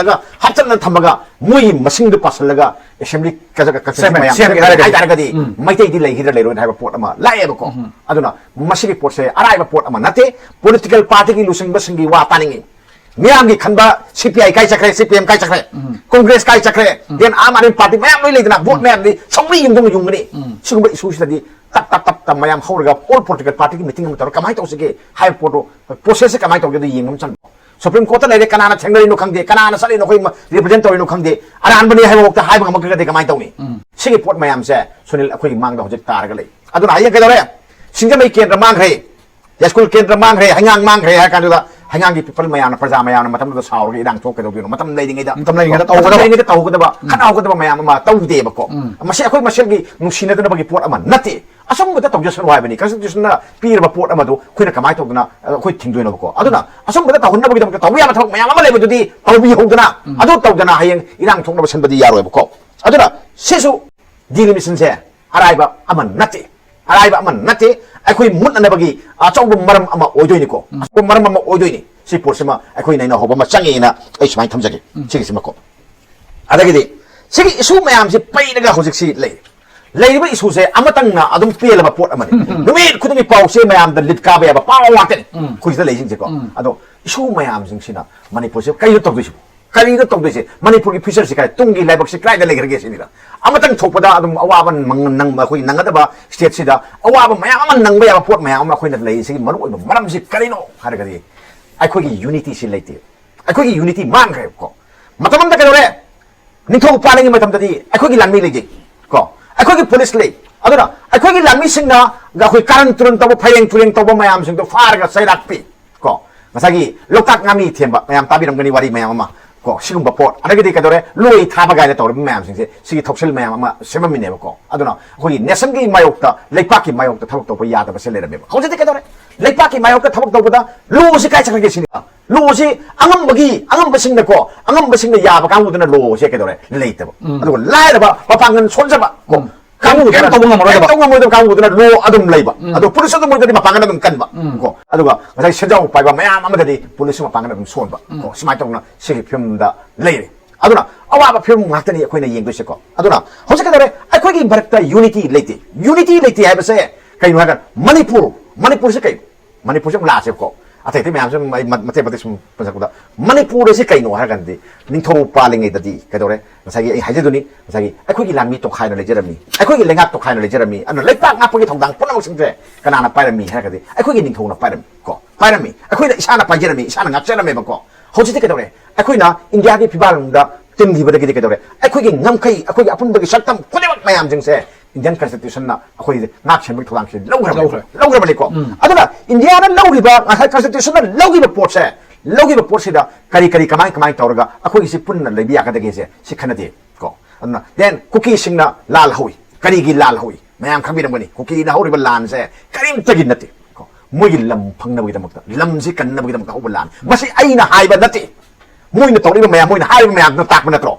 ꯍꯥꯞꯆꯤꯜꯂꯒ ꯊꯝꯃꯒ, ꯃꯣꯏꯒꯤ ꯃꯁꯤꯡꯗꯨ ꯄꯥꯁꯤꯜꯂꯒ ꯑꯦꯁꯦꯝꯕ꯭ꯂꯤ ꯀꯟꯁꯇꯤꯇ꯭ꯌꯨꯁꯟ ꯃꯌꯥꯝ ꯁꯦꯝꯒꯦ ꯍꯥꯏꯔꯒꯗꯤ, ꯍꯥꯏ ꯇꯥꯔꯒꯗꯤ ꯃꯩꯇꯩꯗꯤ ꯂꯩꯈꯤꯗ꯭ꯔꯥ ꯂꯩꯔꯣꯏ ꯍꯥꯏꯕ ꯄꯣꯠ ꯑꯃ ꯂꯥꯛꯑꯦꯕꯀꯣ꯫ ꯑꯗꯨꯅ ꯃꯁꯤꯒꯤ ꯄꯣꯠꯁꯦ ꯑꯔꯥꯏꯕ ꯄꯣꯠ ꯑꯃ ꯅꯠꯇꯦ꯫ ꯄꯣꯂꯤꯇꯤꯀꯦꯜ ꯄꯥꯔꯇꯤꯒꯤ ꯂꯨꯆꯤꯡꯕꯁꯤꯡꯒꯤ ꯋꯥ ꯇꯥꯅꯤꯡꯉꯤ꯫ ꯃꯤꯌꯥꯝꯒꯤ ꯈꯟꯕ ꯁꯤ ꯄꯤ ꯑꯥꯏ ꯀꯥꯏ ꯆꯠꯈ꯭ꯔꯦ, ꯁꯤ ꯄꯤ ꯑꯦꯝ ꯀꯥꯏ ꯆꯠꯈ꯭ꯔꯦ, ꯀꯣꯡꯒ꯭ꯔꯦꯁ ꯀꯥꯏ ꯆꯠꯈ꯭ꯔꯦ, ꯗꯦꯟ ꯑꯥꯝ ꯑꯥꯗꯃꯤ ꯄꯥꯔꯇꯤ ꯃꯌꯥꯝ ꯂꯣꯏ ꯂꯩꯗꯅ, ꯚꯣꯠ ꯃꯌꯥꯝꯗꯤ ꯁꯧꯒ꯭ꯔꯤ ꯌꯨꯡꯗꯧꯅ ꯌꯨꯡꯒꯅꯤ꯫ ꯁꯤꯒꯨꯝꯕ ꯏꯁꯨꯁꯤꯗꯗꯤ ꯇꯞ ꯇꯞ ꯇꯞ ꯇꯞ ꯃꯌꯥꯝ ꯍꯧꯔꯒ ꯑꯣꯜ ꯄꯣꯂꯤꯇꯤꯀꯦꯜ ꯄꯥꯔꯇꯤꯒꯤ ꯃꯤꯇꯤꯡ ꯑꯃ ꯇꯧꯔꯒ ꯀꯃꯥꯏꯅ ꯇꯧꯁꯤꯒꯦ ꯍꯥꯏꯕ ꯄꯣꯠꯇꯣ, ꯄ꯭ꯔꯣꯁꯦꯁꯁꯦ ꯀꯃꯥꯏꯅ ꯇꯧꯒꯦꯗꯣ ꯌꯦꯡꯕ ꯑꯃ ꯆꯪꯕ꯫ ꯁꯨꯄ꯭ꯔꯤꯝ ꯀꯣꯔꯠꯇ ꯂꯩꯔꯦ, ꯀꯅꯥꯅ ꯊꯦꯡꯅꯔꯤꯅꯣ ꯈꯪꯗꯦ, ꯀꯅꯥꯅ ꯆꯠꯂꯤꯅꯣ, ꯑꯩꯈꯣꯏ ꯔꯤꯄ꯭ꯔꯖꯦꯟ ꯇꯧꯔꯤꯅꯣ ꯈꯪꯗꯦ, ꯑꯔꯥꯟꯕꯅꯤ ꯍꯥꯏꯕꯐꯥꯎꯗ ꯍꯥꯏꯕ ꯉꯝꯃꯛꯇ꯭ꯔꯒꯗꯤ ꯀꯃꯥꯏꯅ ꯇꯧꯅꯤ? ꯁꯤꯒꯤ ꯄꯣꯠ ꯃꯌꯥꯝꯁꯦ, ꯁꯨꯅꯤꯜ, ꯑꯩꯈꯣꯏꯒꯤ ꯃꯥꯡꯗ ꯍꯧꯖꯤꯛ ꯇꯥꯔꯒ ꯂꯩ꯫ ꯑꯗꯨꯅ ꯍꯌꯦꯡ ꯀꯩꯗꯧꯔꯦ? ꯁꯤꯡꯖꯃꯩ ꯀꯦꯟꯗ꯭ꯔ ꯃꯥꯡꯈ꯭ꯔꯦ, ꯌꯥꯏꯁ꯭ꯀꯨꯜ ꯀꯦꯟꯗ꯭ꯔ ꯃꯥꯡꯈ꯭ꯔꯦ, ꯍꯩꯉꯥꯡ ꯃꯥꯡꯈ꯭ꯔꯦ ꯍꯥꯏꯔ ꯀꯥꯟꯗꯨꯗ, ꯍꯩꯉꯥꯡꯒꯤ ꯄꯤꯄꯜ ꯃꯌꯥꯝꯅ, ꯄ꯭ꯔꯖꯥ ꯃꯌꯥꯝꯅ ꯃꯇꯝꯗꯨꯗ ꯁꯥꯎꯔꯒ ꯏꯔꯥꯡ ꯊꯣꯛꯀꯗꯧꯗꯣꯏꯅꯣ? ꯃꯇꯝ ꯂꯩꯔꯤꯉꯩꯗ, ꯃꯇꯝ ꯂꯩꯔꯤꯉꯩꯗ ꯇꯧꯒꯗꯕ꯫ ꯂꯩꯔꯤꯉꯩꯗ ꯇꯧꯒꯗꯕ, ꯈꯠꯅꯍꯧꯒꯗꯕ ꯃꯌꯥꯝ ꯑꯃ ꯇꯧꯗꯦꯕꯀꯣ꯫ ꯃꯁꯤ ꯑꯩꯈꯣꯏ ꯃꯁꯦꯜꯒꯤ ꯅꯨꯡꯁꯤꯅꯗꯅꯕꯒꯤ ꯄꯣꯠ ꯑꯃ ꯅꯠꯇꯦ꯫ ꯑꯆꯨꯝꯕꯗ ꯇꯧꯖꯁꯅꯨ ꯍꯥꯏꯕꯅꯤ꯫ ꯀꯟꯁꯇꯤꯇ꯭ꯌꯨꯁꯟꯅ ꯄꯤꯔꯕ ꯄꯣꯠ ꯑꯃꯗꯨ ꯑꯩꯈꯣꯏꯅ ꯀꯃꯥꯏꯅ ꯇꯧꯗꯅ, ꯑ, ꯑꯩꯈꯣꯏ ꯊꯤꯡꯗꯣꯏꯅꯣꯕꯀꯣ? ꯑꯗꯨꯅ ꯑꯆꯨꯝꯕꯗ ꯇꯧꯍꯟꯅꯕꯒꯤꯗꯃꯛꯇ ꯇꯧꯕ ꯌꯥꯕ ꯊꯕꯛ ꯃꯌꯥꯝ ꯑꯃ ꯂꯩꯕꯗꯨꯗꯤ ꯇꯧꯕꯤꯍꯧꯗꯅ, ꯑꯗꯨ ꯇꯧꯗꯅ ꯍꯌꯦꯡ ꯏꯔꯥꯡ ꯊꯣꯛꯅꯕ ꯁꯤꯟꯕꯗꯤ ꯌꯥꯔꯣꯏꯕꯀꯣ꯫ ꯑꯗꯨꯅ ꯁꯤꯁꯨ ꯗꯤꯂꯤꯃꯤꯁꯟꯁꯦ ꯑꯔꯥꯏꯕ ꯑꯃ ꯅꯠꯇꯦ, ꯑꯔꯥꯏꯕ ꯑꯃ ꯅꯠꯇꯦ꯫ ꯑꯩꯈꯣꯏ ꯃꯨꯠꯅꯅꯕꯒꯤ ꯑꯆꯧꯕ ꯃꯔꯝ ꯑꯃ ꯑꯣꯏꯗꯣꯏꯅꯤꯀꯣ, ꯑꯆꯧꯕ ꯃꯔꯝ ꯑꯃ ꯑꯣꯏꯗꯣꯏꯅꯤ꯫ ꯁꯤ ꯄꯣꯠꯁꯤꯃ ꯑꯩꯈꯣꯏ ꯅꯩꯅꯍꯧꯕ ꯑꯃ ꯆꯪꯉꯦꯅ ꯑꯩ ꯁꯨꯃꯥꯏꯅ ꯊꯝꯖꯒꯦ, ꯁꯤꯒꯤꯁꯤꯃꯀꯣ꯫ ꯑꯗꯒꯤꯗꯤ ꯁꯤꯒꯤ ꯏꯁꯨ ꯃꯌꯥꯝꯁꯤ ꯄꯩꯔꯒ ꯍꯧꯖꯤꯛꯁꯤ ꯂꯩ꯫ ꯂꯩꯔꯤꯕ ꯏꯁꯨꯁꯦ ꯑꯃꯇꯪꯅ ꯑꯗꯨꯝ ꯄꯦꯜꯂꯕ ꯄꯣꯠ ꯑꯃꯅꯤ꯫ ꯅꯨꯃꯤꯠ ꯈꯨꯗꯤꯡꯒꯤ ꯄꯥꯎꯁꯦ ꯃꯌꯥꯝꯗ ꯂꯤꯠ ꯀꯥꯕ ꯌꯥꯕ ꯄꯥꯎ ꯉꯥꯛꯇꯅꯤ ꯑꯩꯈꯣꯏ ꯁꯤꯗ ꯂꯩꯁꯤꯡꯁꯦꯀꯣ꯫ ꯑꯗꯣ ꯏꯁꯨ ꯃꯌꯥꯝꯁꯤꯡꯁꯤꯅ ꯃꯅꯤꯄꯨꯔꯁꯦ ꯀꯩꯅꯣ ꯇꯧꯗꯣꯏꯁꯤꯕꯣ? ꯀꯔꯤꯅꯣ ꯇꯧꯗꯣꯏꯁꯦ? ꯃꯅꯤꯄꯨꯔꯒꯤ ꯐ꯭ꯌꯨꯆꯔꯁꯤ ꯀꯥꯏ, ꯇꯨꯡꯒꯤ ꯂꯥꯏꯕꯛꯁꯤ ꯀꯗꯥꯏꯗ ꯂꯩꯈ꯭ꯔꯒꯦ ꯁꯤꯅꯤꯗ꯫ ꯑꯃꯇꯪ ꯊꯣꯛꯄꯗ ꯑꯗꯨꯝ ꯑꯋꯥꯕ ꯅꯪ-, ꯅꯪꯕ, ꯑꯩꯈꯣꯏꯒꯤ ꯅꯪꯒꯗꯕ ꯁ꯭ꯇꯦꯠꯁꯤꯗ ꯑꯋꯥꯕ ꯃꯌꯥꯝ ꯑꯃ ꯅꯪꯕ ꯌꯥꯕ ꯄꯣꯠ ꯃꯌꯥꯝ ꯑꯃ ꯑꯩꯈꯣꯏꯅ ꯂꯩꯔꯤꯁꯤꯒꯤ ꯃꯔꯨꯑꯣꯏꯕ ꯃꯔꯝꯁꯤ ꯀꯔꯤꯅꯣ ꯍꯥꯏꯔꯒꯗꯤ, ꯑꯩꯈꯣꯏꯒꯤ ꯌꯨꯅꯤꯇꯤꯁꯤ ꯂꯩꯇꯦ꯫ ꯑꯩꯈꯣꯏꯒꯤ ꯌꯨꯅꯤꯇꯤ ꯃꯥꯡꯈ꯭ꯔꯦꯕꯀꯣ꯫ ꯃꯇꯝ ꯑꯃꯗ ꯀꯩꯗꯧꯔꯦ? ꯅꯤꯡꯊꯧ ꯄꯥꯜꯂꯤꯉꯩ ꯃꯇꯝꯗꯗꯤ ꯑꯩꯈꯣꯏꯒꯤ ꯂꯥꯟꯃꯤ ꯂꯩꯖꯩ ꯀꯣ, ꯑꯩꯈꯣꯏꯒꯤ ꯄꯨꯂꯤꯁ ꯂꯩ꯫ ꯑꯗꯨꯅ ꯑꯩꯈꯣꯏꯒꯤ ꯂꯥꯟꯃꯤꯁꯤꯡꯅ ꯑꯩꯈꯣꯏ ꯀꯥꯔꯟ ꯇꯨꯔꯟ ꯇꯧꯕ, ꯐꯌꯦꯡ ꯇꯨꯔꯦꯡ ꯇꯧꯕ ꯃꯌꯥꯝꯁꯤꯡꯗꯣ ꯐꯥꯔꯒ ꯆꯩꯔꯥꯛ ꯄꯤ ꯀꯣ꯫ ꯉꯁꯥꯏꯒꯤ ꯂꯣꯛꯇꯥꯛ ꯉꯥꯃꯤ ꯊꯦꯝꯕ ꯃꯌꯥꯝ ꯇꯥꯕꯤꯔꯝꯒꯅꯤ, ꯋꯥꯔꯤ ꯃꯌꯥꯝ ꯑꯃ ꯀꯣ, ꯁꯤꯒꯨꯝꯕ ꯄꯣꯠ, ꯑꯗꯒꯤꯗꯤ ꯀꯩꯗꯧꯔꯦ, ꯂꯣꯏ ꯊꯥꯕ ꯀꯥꯏꯅ ꯇꯧꯔꯤꯕ ꯃꯌꯥꯝꯁꯤꯡꯁꯦ, ꯁꯤꯒꯤ ꯊꯧꯁꯤꯜ ꯃꯌꯥꯝ ꯑꯃ ꯁꯦꯝꯃꯝꯃꯤꯅꯦꯕꯀꯣ꯫ ꯑꯗꯨꯅ ꯑꯩꯈꯣꯏꯒꯤ ꯅꯦꯁꯟꯒꯤ ꯃꯥꯌꯣꯛꯇ, ꯂꯩꯄꯥꯛꯀꯤ ꯃꯥꯌꯣꯛꯇ ꯊꯕꯛ ꯇꯧꯕ ꯌꯥꯗꯕꯁꯦ ꯂꯩꯔꯝꯃꯦꯕ꯫ ꯍꯧꯖꯤꯛꯇꯤ ꯀꯩꯗꯧꯔꯦ? ꯂꯩꯄꯥꯛꯀꯤ ꯃꯥꯌꯣꯛꯇ ꯊꯕꯛ ꯇꯧꯕꯗ ꯂꯣꯁꯤ ꯀꯥꯏ ꯆꯠꯈ꯭ꯔꯒꯦ ꯁꯤꯅꯤ꯫ ꯂꯣꯁꯤ ꯑꯉꯝꯕꯒꯤ, ꯑꯉꯝꯕꯁꯤꯡꯅꯀꯣ, ꯑꯉꯝꯕꯁꯤꯡꯅ ꯌꯥꯕ ꯀꯥꯡꯕꯨꯗꯨꯅ ꯂꯣꯁꯦ ꯀꯩꯗꯧꯔꯦ? ꯂꯩꯇꯕ꯫ ꯑꯗꯨꯒ ꯂꯥꯏꯔꯕ, ꯃꯄꯥꯡꯒꯜ ꯁꯣꯟꯖꯕ ꯀꯣ, ꯀꯥꯡꯕꯨꯗꯨꯅ ꯀꯩꯝ ꯇꯧꯕ ꯉꯝꯃꯔꯣꯏꯗꯕ꯫ ꯀꯩꯝ ꯇꯧꯕ ꯉꯝꯃꯣꯏꯗꯕ ꯀꯥꯡꯕꯨꯗꯨꯅ ꯂꯣ ꯑꯗꯨꯝ ꯂꯩꯕ꯫ ꯑꯗꯣ ꯄꯨꯂꯤꯁ ꯑꯗꯨꯝ ꯃꯣꯏꯗꯗꯤ ꯃꯄꯥꯡꯒꯜ ꯑꯗꯨꯝ ꯀꯟꯕ꯫ ꯀꯣ ꯑꯗꯨꯒ ꯉꯁꯥꯏ ꯁꯦꯟꯖꯥꯎ ꯄꯥꯏꯕ ꯃꯌꯥꯝ ꯑꯃꯗꯗꯤ ꯄꯨꯂꯤꯁꯁꯨ ꯃꯄꯥꯡꯒꯜ ꯑꯗꯨꯝ ꯁꯣꯟꯕ꯫ ꯀꯣ ꯁꯨꯃꯥꯏꯅ ꯇꯧꯅ ꯁꯤꯒꯤ ꯐꯤꯕꯝꯗ ꯂꯩꯔꯦ꯫ ꯑꯗꯨꯅ ꯑꯋꯥꯕ ꯐꯤꯕꯝ ꯉꯥꯛꯇꯅꯤ ꯑꯩꯈꯣꯏꯅ ꯌꯦꯡꯗꯣꯏꯁꯦꯀꯣ꯫ ꯑꯗꯨꯅ ꯍꯧꯖꯤꯛ ꯀꯩꯗꯧꯔꯦ? ꯑꯩꯈꯣꯏꯒꯤ ꯃꯔꯛꯇ ꯌꯨꯅꯤꯇꯤ ꯂꯩꯇꯦ꯫ ꯌꯨꯅꯤꯇꯤ ꯂꯩꯇꯦ ꯍꯥꯏꯕꯁꯦ ꯀꯩꯅꯣ ꯍꯥꯏꯔꯀꯥꯟꯗ ꯃꯅꯤꯄꯨꯔ, ꯃꯅꯤꯄꯨꯔꯁꯦ ꯀꯩꯅꯣ? ꯃꯅꯤꯄꯨꯔꯁꯦ ꯑꯃꯨꯛ ꯂꯥꯛꯑꯁꯦꯕꯀꯣ꯫ ꯑꯇꯩ ꯑꯇꯩ ꯃꯌꯥꯝꯁꯨ ꯑꯩ ꯃ- ꯃꯇꯦꯛ ꯃꯇꯦꯛ ꯁꯨꯝ ꯄꯟꯖꯔꯛꯄꯗ, ꯃꯅꯤꯄꯨꯔ ꯑꯁꯤ ꯀꯩꯅꯣ ꯍꯥꯏꯔꯀꯥꯟꯗꯗꯤ, ꯅꯤꯡꯊꯧ ꯄꯥꯜꯂꯤꯉꯩꯗꯗꯤ ꯀꯩꯗꯧꯔꯦ? ꯉꯁꯥꯏꯒꯤ ꯑꯩ ꯍꯥꯏꯖꯗꯨꯅꯤ, ꯉꯁꯥꯏꯒꯤ ꯑꯩꯈꯣꯏꯒꯤ ꯂꯥꯟꯃꯤ ꯇꯣꯈꯥꯏꯅ ꯂꯩꯖꯔꯝꯃꯤ, ꯑꯩꯈꯣꯏꯒꯤ ꯂꯩꯉꯥꯛ ꯇꯣꯈꯥꯏꯅ ꯂꯩꯖꯔꯝꯃꯤ꯫ ꯑꯗꯨꯅ ꯂꯩꯄꯥꯛ ꯉꯥꯛꯄꯒꯤ ꯊꯧꯗꯥꯡ ꯄꯨꯝꯅꯃꯛꯁꯤꯡꯁꯦ ꯀꯅꯥꯅ ꯄꯥꯏꯔꯝꯃꯤ ꯍꯥꯏꯔꯒꯗꯤ, ꯑꯩꯈꯣꯏꯒꯤ ꯅꯤꯡꯊꯧꯅ ꯄꯥꯏꯔꯝꯃꯤ ꯀꯣ, ꯄꯥꯏꯔꯝꯃꯤ꯫ ꯑꯩꯈꯣꯏꯅ ꯏꯁꯥꯅ ꯄꯥꯏꯖꯔꯝꯃꯤ, ꯏꯁꯥꯅ ꯉꯥꯛꯆꯔꯝꯃꯦꯕꯀꯣ꯫ ꯍꯧꯖꯤꯛꯇꯤ ꯀꯩꯗꯧꯔꯦ? ꯑꯩꯈꯣꯏꯅ ꯏꯟꯗꯤꯌꯥꯒꯤ ꯐꯤꯕꯥꯜꯗ ꯇꯤꯟꯈꯤꯕꯗꯒꯤꯗꯤ ꯀꯩꯗꯧꯔꯦ? ꯑꯩꯈꯣꯏꯒꯤ ꯉꯝꯈꯩ, ꯑꯩꯈꯣꯏꯒꯤ ꯑꯄꯨꯟꯕꯒꯤ ꯁꯛꯇꯝ ꯈꯨꯗꯤꯡꯃꯛ ꯃꯌꯥꯝꯁꯤꯡꯁꯦ ꯏꯟꯗꯤꯌꯟ ꯀꯟꯁꯇꯤꯇ꯭ꯌꯨꯁꯟꯅ ꯑꯩꯈꯣꯏꯁꯦ ꯉꯥꯛ ꯁꯦꯟꯕꯒꯤ ꯊꯧꯗꯥꯡꯁꯦ ꯂꯧꯈ꯭ꯔꯕꯅꯤ꯫ ꯂꯧꯈ꯭ꯔꯦ꯫ ꯂꯧꯈ꯭ꯔꯕꯅꯤꯀꯣ꯫ ꯑꯗꯨꯅ ꯏꯟꯗꯤꯌꯥꯅ ꯂꯧꯔꯤꯕ, ꯉꯁꯥꯏ ꯀꯟꯁꯇꯤꯇ꯭ꯌꯨꯁꯟꯅ ꯂꯧꯈꯤꯕ ꯄꯣꯠꯁꯦ, ꯂꯧꯈꯤꯕ ꯄꯣꯠꯁꯤꯗ ꯀꯔꯤ ꯀꯔꯤ, ꯀꯃꯥꯏ ꯀꯃꯥꯏꯅ ꯇꯧꯔꯒ ꯑꯩꯈꯣꯏꯒꯤꯁꯤ ꯄꯨꯟꯅ ꯂꯩꯕ ꯌꯥꯒꯗꯒꯦꯁꯦ ꯁꯤ ꯈꯟꯅꯗꯦ ꯀꯣ꯫ ꯑꯗꯨꯅ ꯗꯦꯟ ꯀꯨꯀꯤꯁꯤꯡꯅ ꯂꯥꯜ ꯍꯧꯏ꯫ ꯀꯔꯤꯒꯤ ꯂꯥꯜ ꯍꯧꯏ? ꯃꯌꯥꯝ ꯈꯪꯕꯤꯔꯝꯒꯅꯤ, ꯀꯨꯀꯤꯅ ꯍꯧꯔꯤꯕ ꯂꯥꯟꯁꯦ ꯀꯔꯤꯝꯇꯒꯤ ꯅꯠꯇꯦ ꯀꯣ꯫ ꯃꯣꯏꯒꯤ ꯂꯝ ꯐꯪꯅꯕꯒꯤꯗꯃꯛꯇ, ꯂꯝꯁꯤ ꯀꯟꯅꯕꯒꯤꯗꯃꯛꯇ ꯍꯧꯕ ꯂꯥꯟ꯫ ꯃꯁꯤ ꯑꯩꯅ ꯍꯥꯏꯕ ꯅꯠꯇꯦ, ꯃꯣꯏꯅ ꯇꯧꯔꯤꯕ ꯃꯌꯥꯝ, ꯃꯣꯏꯅ ꯍꯥꯏꯔꯤꯕ ꯃꯌꯥꯝꯗꯨꯅ ꯇꯥꯛꯄ ꯅꯠꯇ꯭ꯔꯣ?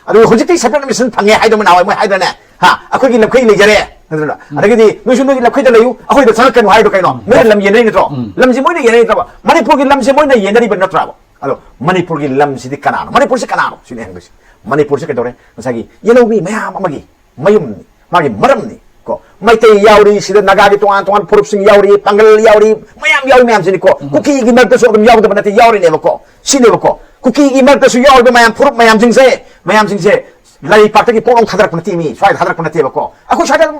ꯑꯗꯨꯒ ꯍꯧꯖꯤꯛꯇꯤ ꯁꯦꯄꯔꯦꯠ ꯅꯦꯁꯟ ꯐꯪꯉꯦ ꯍꯥꯏꯗꯣ ꯃꯅꯥꯎ ꯃꯣꯏ ꯍꯥꯏꯗ꯭ꯔꯅꯦ? ꯍꯥ, ꯑꯩꯈꯣꯏꯒꯤ ꯂꯝꯈꯩ ꯂꯩꯖꯔꯦ, ꯅꯠꯇ꯭ꯔꯣ? ꯑꯗꯒꯤꯗꯤ ꯅꯣꯏꯁꯨ ꯅꯣꯏꯒꯤ ꯂꯝꯈꯩꯗ ꯂꯩꯌꯨ, ꯑꯩꯈꯣꯏꯗ ꯆꯪꯉꯛꯀꯅꯨ ꯍꯥꯏꯗꯣ ꯀꯩꯅꯣ? ꯃꯣꯏꯅ ꯂꯝ ꯌꯦꯟꯅꯔꯤ ꯅꯠꯇ꯭ꯔꯣ? ꯂꯝꯁꯤ ꯃꯣꯏꯅ ꯌꯦꯟꯅꯔꯤ ꯅꯠꯇ꯭ꯔꯕ? ꯃꯅꯤꯄꯨꯔꯒꯤ ꯂꯝꯁꯤ ꯃꯣꯏꯅ ꯌꯦꯟꯅꯔꯤꯕ ꯅꯠꯇ꯭ꯔꯕ? ꯑꯗꯣ ꯃꯅꯤꯄꯨꯔꯒꯤ ꯂꯝꯁꯤꯗꯤ ꯀꯅꯥꯅꯣ? ꯃꯅꯤꯄꯨꯔꯁꯤ ꯀꯅꯥꯅꯣ? ꯁꯤꯅꯤ ꯍꯪꯗꯣꯏꯁꯦ꯫ ꯃꯅꯤꯄꯨꯔꯁꯤ ꯀꯩꯗꯧꯔꯦ? ꯉꯁꯥꯏꯒꯤ ꯌꯦꯜꯍꯧꯃꯤ ꯃꯌꯥꯝ ꯑꯃꯒꯤ ꯃꯌꯨꯝꯅꯤ, ꯃꯥꯒꯤ ꯃꯔꯝꯅꯤ ꯀꯣ꯫ ꯃꯩꯇꯩ ꯌꯥꯎꯔꯤ, ꯁꯤꯗ ꯅꯥꯒꯥꯒꯤ ꯇꯣꯉꯥꯟ ꯇꯣꯉꯥꯟ ꯐꯨꯔꯨꯞꯁꯤꯡ ꯌꯥꯎꯔꯤ, ꯄꯥꯡꯒꯜ ꯌꯥꯎꯔꯤ, ꯃꯌꯥꯝ ꯌꯥꯎꯔꯤ ꯃꯌꯥꯝꯁꯤꯅꯤꯀꯣ꯫ ꯀꯨꯀꯤꯒꯤ ꯃꯔꯛꯇꯁꯨ ꯑꯗꯨꯝ ꯌꯥꯎꯗꯕ ꯅꯠꯇꯦ, ꯌꯥꯎꯔꯤꯅꯦꯕꯀꯣ꯫ ꯁꯤꯅꯦꯕꯀꯣ, ꯀꯨꯀꯤꯒꯤ ꯃꯔꯛꯇꯁꯨ ꯌꯥꯎꯔꯤꯕ ꯃꯌꯥꯝ, ꯐꯨꯔꯨꯞ ꯃꯌꯥꯝꯁꯤꯡꯁꯦ, ꯃꯌꯥꯝꯁꯤꯡꯁꯦ ꯂꯩꯄꯥꯛꯇꯒꯤ ꯄꯣꯛꯂꯥꯎ ꯊꯥꯗꯔꯛꯄ ꯅꯠꯇꯦ, ꯃꯤ ꯁ꯭ꯋꯥꯏꯗ ꯊꯥꯗꯔꯛꯄ ꯅꯠꯇꯦꯕꯀꯣ꯫ ꯑꯩꯈꯣꯏ ꯁ꯭ꯋꯥꯏꯗ ꯑꯗꯨꯝ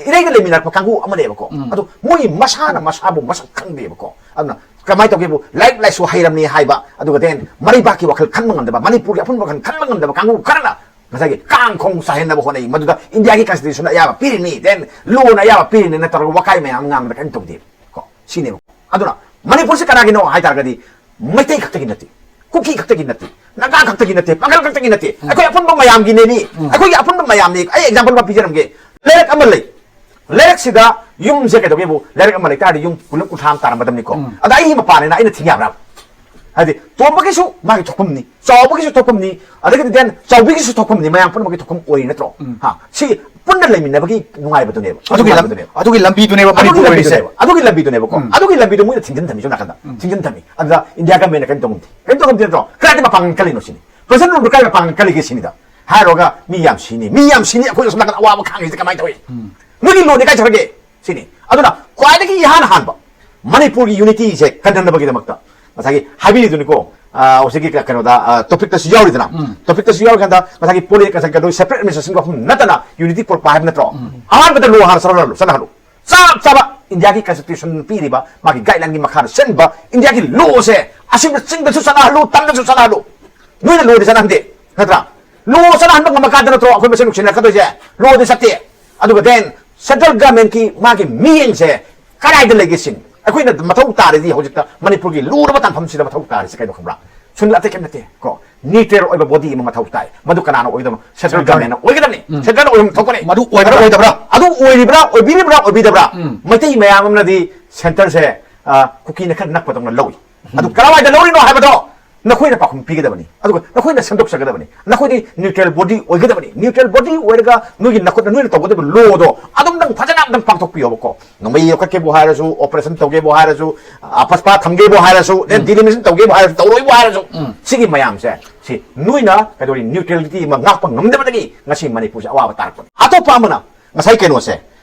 ꯏꯔꯩꯗ ꯂꯩꯃꯤꯟꯅꯔꯛꯄ ꯀꯥꯡꯕꯨ ꯑꯃꯅꯦꯕꯀꯣ꯫ ꯑꯗꯣ ꯃꯣꯏ ꯃꯁꯥꯅ ꯃꯁꯥꯕꯨ ꯃꯁꯛ ꯈꯪꯗꯦꯕꯀꯣ꯫ ꯑꯗꯨꯅ ꯀꯃꯥꯏꯅ ꯇꯧꯒꯦꯕꯨ, ꯂꯥꯏꯔꯤꯛ ꯂꯥꯏꯁꯨ ꯍꯩꯔꯝꯅꯤ ꯍꯥꯏꯕ, ꯑꯗꯨꯒ ꯗꯦꯟ ꯃꯔꯩꯕꯥꯛꯀꯤ ꯋꯥꯈꯜ ꯈꯟꯕ ꯉꯝꯗꯕ, ꯃꯅꯤꯄꯨꯔꯒꯤ ꯑꯄꯨꯟꯕ ꯋꯥꯈꯜ ꯈꯟꯕ ꯉꯝꯗꯕ ꯀꯥꯡꯕꯨ ꯈꯔꯅ ꯉꯁꯥꯏꯒꯤ ꯀꯥꯡ ꯈꯣꯡ ꯆꯥꯏꯍꯟꯅꯕ ꯍꯣꯠꯅꯩ꯫ ꯃꯗꯨꯗ ꯏꯟꯗꯤꯌꯥꯒꯤ ꯀꯟꯁꯇꯤꯇ꯭ꯌꯨꯁꯟꯅ ꯑꯌꯥꯕ ꯄꯤꯔꯤꯅꯤ, ꯗꯦꯟ ꯂꯣꯅ ꯑꯌꯥꯕ ꯄꯤꯔꯤꯅꯤꯅ ꯇꯧꯔꯒ ꯋꯥꯀꯥꯏ ꯃꯌꯥꯝ ꯑꯃ ꯉꯥꯡꯕꯗ ꯀꯔꯤꯝ ꯇꯧꯗꯦ ꯀꯣ꯫ ꯁꯤꯅꯦꯕ꯫ ꯑꯗꯨꯅ ꯃꯅꯤꯄꯨꯔꯁꯤ ꯀꯅꯥꯒꯤꯅꯣ ꯍꯥꯏ ꯇꯥꯔꯒꯗꯤ, ꯃꯩꯇꯩ ꯈꯛꯇꯒꯤ ꯅꯠꯇꯦ, ꯀꯨꯀꯤ ꯈꯛꯇꯒꯤ ꯅꯠꯇꯦ, ꯅꯥꯒꯥ ꯈꯛꯇꯒꯤ ꯅꯠꯇꯦ, ꯄꯥꯡꯒꯜ ꯈꯛꯇꯒꯤ ꯅꯠꯇꯦ, ꯑꯩꯈꯣꯏ ꯑꯄꯨꯟꯕ ꯃꯌꯥꯝꯒꯤꯅꯦ ꯃꯤ꯫ ꯑꯩꯈꯣꯏꯒꯤ ꯑꯄꯨꯟꯕ ꯃꯌꯥꯝꯅꯤ꯫ ꯑꯩ ꯑꯦꯛꯖꯥꯝꯄꯜ ꯑꯃ ꯄꯤꯖꯔꯝꯒꯦ꯫ ꯂꯩꯔꯛ ꯑꯃ ꯂꯩ, ꯂꯩꯔꯛꯁꯤꯗ ꯌꯨꯝꯁꯦ ꯀꯩꯗꯧꯒꯦꯕꯨ, ꯂꯩꯔꯛ ꯑꯃ ꯂꯩ ꯇꯥꯔꯗꯤ ꯌꯨꯝ ꯄꯨꯂꯞ ꯀꯨꯟꯊ꯭ꯔꯥ ꯑꯃ ꯇꯥꯔꯝꯒꯗꯕꯅꯤꯀꯣ꯫ ꯑꯗ ꯑꯩ ꯃꯄꯥꯅꯤꯅ ꯑꯩꯅ ꯊꯤꯡ ꯌꯥꯕ꯭ꯔꯥ? ꯍꯥꯏꯗꯤ ꯇꯣꯝꯕꯒꯤꯁꯨ ꯃꯥꯒꯤ ꯊꯣꯛꯐꯝꯅꯤ, ꯆꯥꯎꯕꯒꯤꯁꯨ ꯊꯣꯛꯐꯝꯅꯤ, ꯑꯗꯒꯤꯗꯤ ꯗꯦꯟ ꯆꯥꯎꯕꯤꯒꯤꯁꯨ ꯊꯣꯛꯐꯝꯅꯤ, ꯃꯌꯥꯝ ꯄꯨꯝꯅꯃꯛꯀꯤ ꯊꯣꯛꯐꯝ ꯑꯣꯏꯔꯤ ꯅꯠꯇ꯭ꯔꯣ? ꯍꯥ, ꯁꯤ ꯄꯨꯟꯅ ꯂꯩꯃꯤꯟꯅꯕꯒꯤ ꯅꯨꯡꯉꯥꯏꯕꯗꯨꯅꯦꯕ꯫ ꯑꯗꯨꯒꯤ ꯂꯝ- ꯅꯨꯡꯉꯥꯏꯕꯗꯨꯅꯦꯕ꯫ ꯑꯗꯨꯒꯤ ꯂꯝꯕꯤꯗꯨꯅꯦꯕ ꯑꯗꯨꯒꯤ ꯃꯅꯤꯄꯨꯔ ꯑꯣꯏꯔꯤꯁꯦ꯫ ꯂꯝꯕꯤꯗꯨꯅꯦꯕ, ꯑꯗꯨꯒꯤ ꯂꯝꯕꯤꯗꯨꯅꯦꯕꯀꯣ꯫ ꯑꯗꯨꯒꯤ ꯂꯝꯕꯤꯗꯣ ꯃꯣꯏꯅ ꯊꯤꯡꯖꯤꯟ ꯊꯝꯃꯤ, ꯁꯣꯝ ꯅꯥꯀꯟꯗ ꯊꯤꯡꯖꯤꯟ ꯊꯝꯃꯤ꯫ ꯑꯗꯨꯗ ꯏꯟꯗꯤꯌꯥ ꯒꯃꯦꯟꯅ ꯀꯔꯤꯝ ꯇꯧꯉꯝꯗꯦ, ꯀꯔꯤꯝ ꯇꯧꯉꯝꯗꯦ ꯅꯠꯇ꯭ꯔꯣ? ꯀꯗꯥꯏꯗ ꯃꯄꯥꯡꯒꯜ ꯀꯜꯂꯤꯅꯣ ꯁꯤꯅꯤ꯫ ꯄ꯭ꯔꯖꯦꯟ ꯔꯨꯜꯗ ꯀꯥꯏ ꯃꯄꯥꯡꯒꯜ ꯀꯜꯂꯤꯒꯦ ꯁꯤꯅꯤꯗ꯫ ꯍꯥꯏꯔꯨꯔꯒ ꯃꯤ ꯌꯥꯝ ꯁꯤꯅꯤ, ꯃꯤ ꯌꯥꯝ ꯁꯤꯅꯤ, ꯑꯩꯈꯣꯏꯅ ꯁꯣꯝ ꯅꯥꯀꯟꯗ ꯑꯋꯥꯕ ꯈꯥꯡꯉꯤꯁꯦ ꯀꯃꯥꯏꯅ ꯇꯧꯏ? ꯅꯣꯏꯒꯤ ꯂꯣꯟꯗꯤ ꯀꯥꯏ ꯆꯠꯈ꯭ꯔꯒꯦ ꯁꯤꯅꯤ꯫ ꯑꯗꯨꯅ ꯈ꯭ꯋꯥꯏꯗꯒꯤ ꯏꯍꯥꯟ ꯍꯥꯟꯕ ꯃꯅꯤꯄꯨꯔꯒꯤ ꯌꯨꯅꯤꯇꯤꯁꯦ ꯀꯟꯍꯟꯅꯕꯒꯤꯗꯃꯛꯇ ꯉꯁꯥꯏꯒꯤ ꯍꯥꯏꯕꯤꯔꯤꯗꯨꯅꯤꯀꯣ, ꯑ, ꯍꯧꯖꯤꯛꯀꯤ ꯀ-, ꯀꯩꯅꯣꯗ, ꯑ, ꯇꯣꯄꯤꯛꯇꯁꯨ ꯌꯥꯎꯔꯤꯗꯅ, ꯇꯣꯄꯤꯛꯇꯁꯨ ꯌꯥꯎꯔꯤꯀꯥꯟꯗ ꯉꯁꯥꯏꯒꯤ ꯄꯣꯂꯤ-, ꯉꯁꯥꯏꯒꯤ ꯀꯩꯅꯣ, ꯁꯦꯄꯔꯦꯠ ꯑꯦꯗꯃꯤꯅꯤꯁꯇ꯭ꯔꯦꯁꯟꯒꯤ ꯋꯥꯐꯝ ꯅꯠꯇꯅ ꯌꯨꯅꯤꯇꯤ ꯄꯨꯔꯛꯄ ꯍꯥꯏꯕ ꯅꯠꯇ꯭ꯔꯣ? ꯑꯍꯥꯟꯕꯗ ꯂꯣ ꯍꯥꯟꯅ ꯆꯠꯅꯍꯜꯂꯨ, ꯆꯠꯅꯍꯜꯂꯨ꯫ ꯆꯞ ꯆꯥꯕ ꯏꯟꯗꯤꯌꯥꯒꯤ ꯀꯟꯁꯇꯤꯇ꯭ꯌꯨꯁꯟ ꯄꯤꯔꯤꯕ ꯃꯥꯒꯤ ꯒꯥꯏꯗꯂꯥꯏꯟꯒꯤ ꯃꯈꯥꯗ ꯆꯟꯕ ꯏꯟꯗꯤꯌꯥꯒꯤ ꯂꯣꯁꯦ ꯑꯁꯤꯗ ꯆꯤꯡꯗꯁꯨ ꯆꯠꯅꯍꯜꯂꯨ, ꯇꯝꯗꯁꯨ ꯆꯠꯅꯍꯜꯂꯨ꯫ ꯅꯣꯏꯅ ꯂꯣꯗꯤ ꯆꯠꯅꯍꯟꯗꯦ, ꯅꯠꯇ꯭ꯔꯥ? ꯂꯣ ꯆꯠꯅꯍꯟꯕ ꯉꯝꯃꯀꯥꯟꯗ ꯅꯠꯇ꯭ꯔꯣ ꯑꯩꯈꯣꯏ ꯃꯁꯦꯟ ꯅꯨꯡꯁꯤꯅꯔꯛꯀꯗꯣꯏꯁꯦ? ꯂꯣꯗꯤ ꯆꯠꯇꯦ꯫ ꯑꯗꯨꯒ then central governmentꯀꯤ ꯃꯥꯒꯤ ꯃꯤꯠꯌꯦꯡꯁꯦ ꯀꯗꯥꯏꯗ ꯂꯩꯒꯦ ꯁꯤꯅꯤ꯫ ꯑꯩꯈꯣꯏꯅ ꯃꯊꯧ ꯇꯥꯔꯤꯗꯤ ꯍꯧꯖꯤꯛꯇ ꯃꯅꯤꯄꯨꯔꯒꯤ ꯂꯨꯔꯕ ꯇꯥꯟꯐꯝꯁꯤꯗ ꯃꯊꯧ ꯇꯥꯔꯤꯁꯤ ꯀꯩꯅꯣ ꯈꯪꯕ꯭ꯔꯥ? ꯁꯨꯝ ꯑꯇꯩ ꯀꯩꯝ ꯅꯠꯇꯦ ꯀꯣ, ꯅ꯭ꯌꯨꯇ꯭ꯔꯦꯜ ꯑꯣꯏꯕ ꯕꯣꯗꯤ ꯑꯃ ꯃꯊꯧ ꯇꯥꯏ꯫ ꯃꯗꯨ ꯀꯅꯥꯅ ꯑꯣꯏꯒꯗꯕꯅꯣ? ꯁꯦꯟꯇ꯭ꯔꯦꯜ ꯒꯃꯦꯟꯅ ꯑꯣꯏꯒꯗꯕꯅꯤ꯫ ꯁꯦꯟꯇ꯭ꯔꯦꯜꯅ ꯑꯣꯏꯐꯝ ꯊꯣꯛꯄꯅꯤ꯫ ꯃꯗꯨ ꯑꯣꯏꯕ꯭ꯔꯥ ꯑꯣꯏꯗꯕ꯭ꯔꯥ? ꯑꯗꯨ ꯑꯣꯏꯔꯤꯕ꯭ꯔꯥ, ꯑꯣꯏꯕꯤꯔꯤꯕ꯭ꯔꯥ, ꯑꯣꯏꯕꯤꯗꯕ꯭ꯔꯥ? ꯃꯩꯇꯩ ꯃꯌꯥꯝ ꯑꯃꯅꯗꯤ ꯁꯦꯟꯇꯔꯁꯦ, ꯑ, ꯀꯨꯀꯤꯅ ꯈꯔ ꯅꯛꯄꯗꯧꯅ ꯂꯧꯏ꯫ ꯑꯗꯨ ꯀꯔꯥꯏꯋꯥꯏꯗ ꯂꯧꯔꯤꯅꯣ ꯍꯥꯏꯕꯗꯣ ꯅꯈꯣꯏꯅ ꯄꯥꯎꯈꯨꯝ ꯄꯤꯒꯗꯕꯅꯤ, ꯑꯗꯨꯒ ꯅꯈꯣꯏꯅ ꯁꯦꯝꯗꯣꯛꯆꯒꯗꯕꯅꯤ꯫ ꯅꯈꯣꯏꯗꯤ ꯅ꯭ꯌꯨꯇ꯭ꯔꯦꯜ ꯕꯣꯗꯤ ꯑꯣꯏꯒꯗꯕꯅꯤ꯫ ꯅ꯭ꯌꯨꯇ꯭ꯔꯦꯜ ꯕꯣꯗꯤ ꯑꯣꯏꯔꯒ ꯅꯣꯏꯒꯤ ꯅꯈꯨꯠꯅ ꯅꯣꯏꯅ ꯇꯧꯒꯗꯕ ꯂꯣꯗꯣ ꯑꯗꯨꯝ ꯅꯪ ꯐꯖꯅ ꯑꯝꯇꯪ ꯄꯥꯡꯊꯣꯛꯄꯤꯌꯣꯕꯀꯣ꯫ ꯅꯣꯡꯃꯩ ꯌꯣꯛꯈꯠꯀꯦꯕꯨ ꯍꯥꯏꯔꯁꯨ, ꯑꯣꯄꯔꯦꯁꯟ ꯇꯧꯒꯦꯕꯨ ꯍꯥꯏꯔꯁꯨ, ꯑ, ꯄꯁꯄꯥ ꯊꯝꯒꯦꯕꯨ ꯍꯥꯏꯔꯁꯨ, then ꯗꯤꯂꯤꯃꯤꯇꯦꯁꯟ ꯇꯧꯒꯦꯕꯨ ꯍꯥꯏꯔꯁꯨ, ꯇꯧꯔꯣꯏꯕꯨ ꯍꯥꯏꯔꯁꯨ, ꯁꯤꯒꯤ ꯃꯌꯥꯝꯁꯦ, ꯁꯤ ꯅꯣꯏꯅ ꯀꯩꯗꯧꯔꯤ, ꯅ꯭ꯌꯨꯇ꯭ꯔꯦꯂꯤꯇꯤ ꯑꯃ ꯉꯥꯛꯄ ꯉꯝꯗꯕꯗꯒꯤ ꯉꯁꯤ ꯃꯅꯤꯄꯨꯔꯁꯦ ꯑꯋꯥꯕ ꯇꯥꯔꯛꯄꯅꯤ꯫ ꯑꯇꯣꯞꯄ ꯑꯃꯅ ꯉꯁꯥꯏ ꯀꯩꯅꯣꯁꯦ,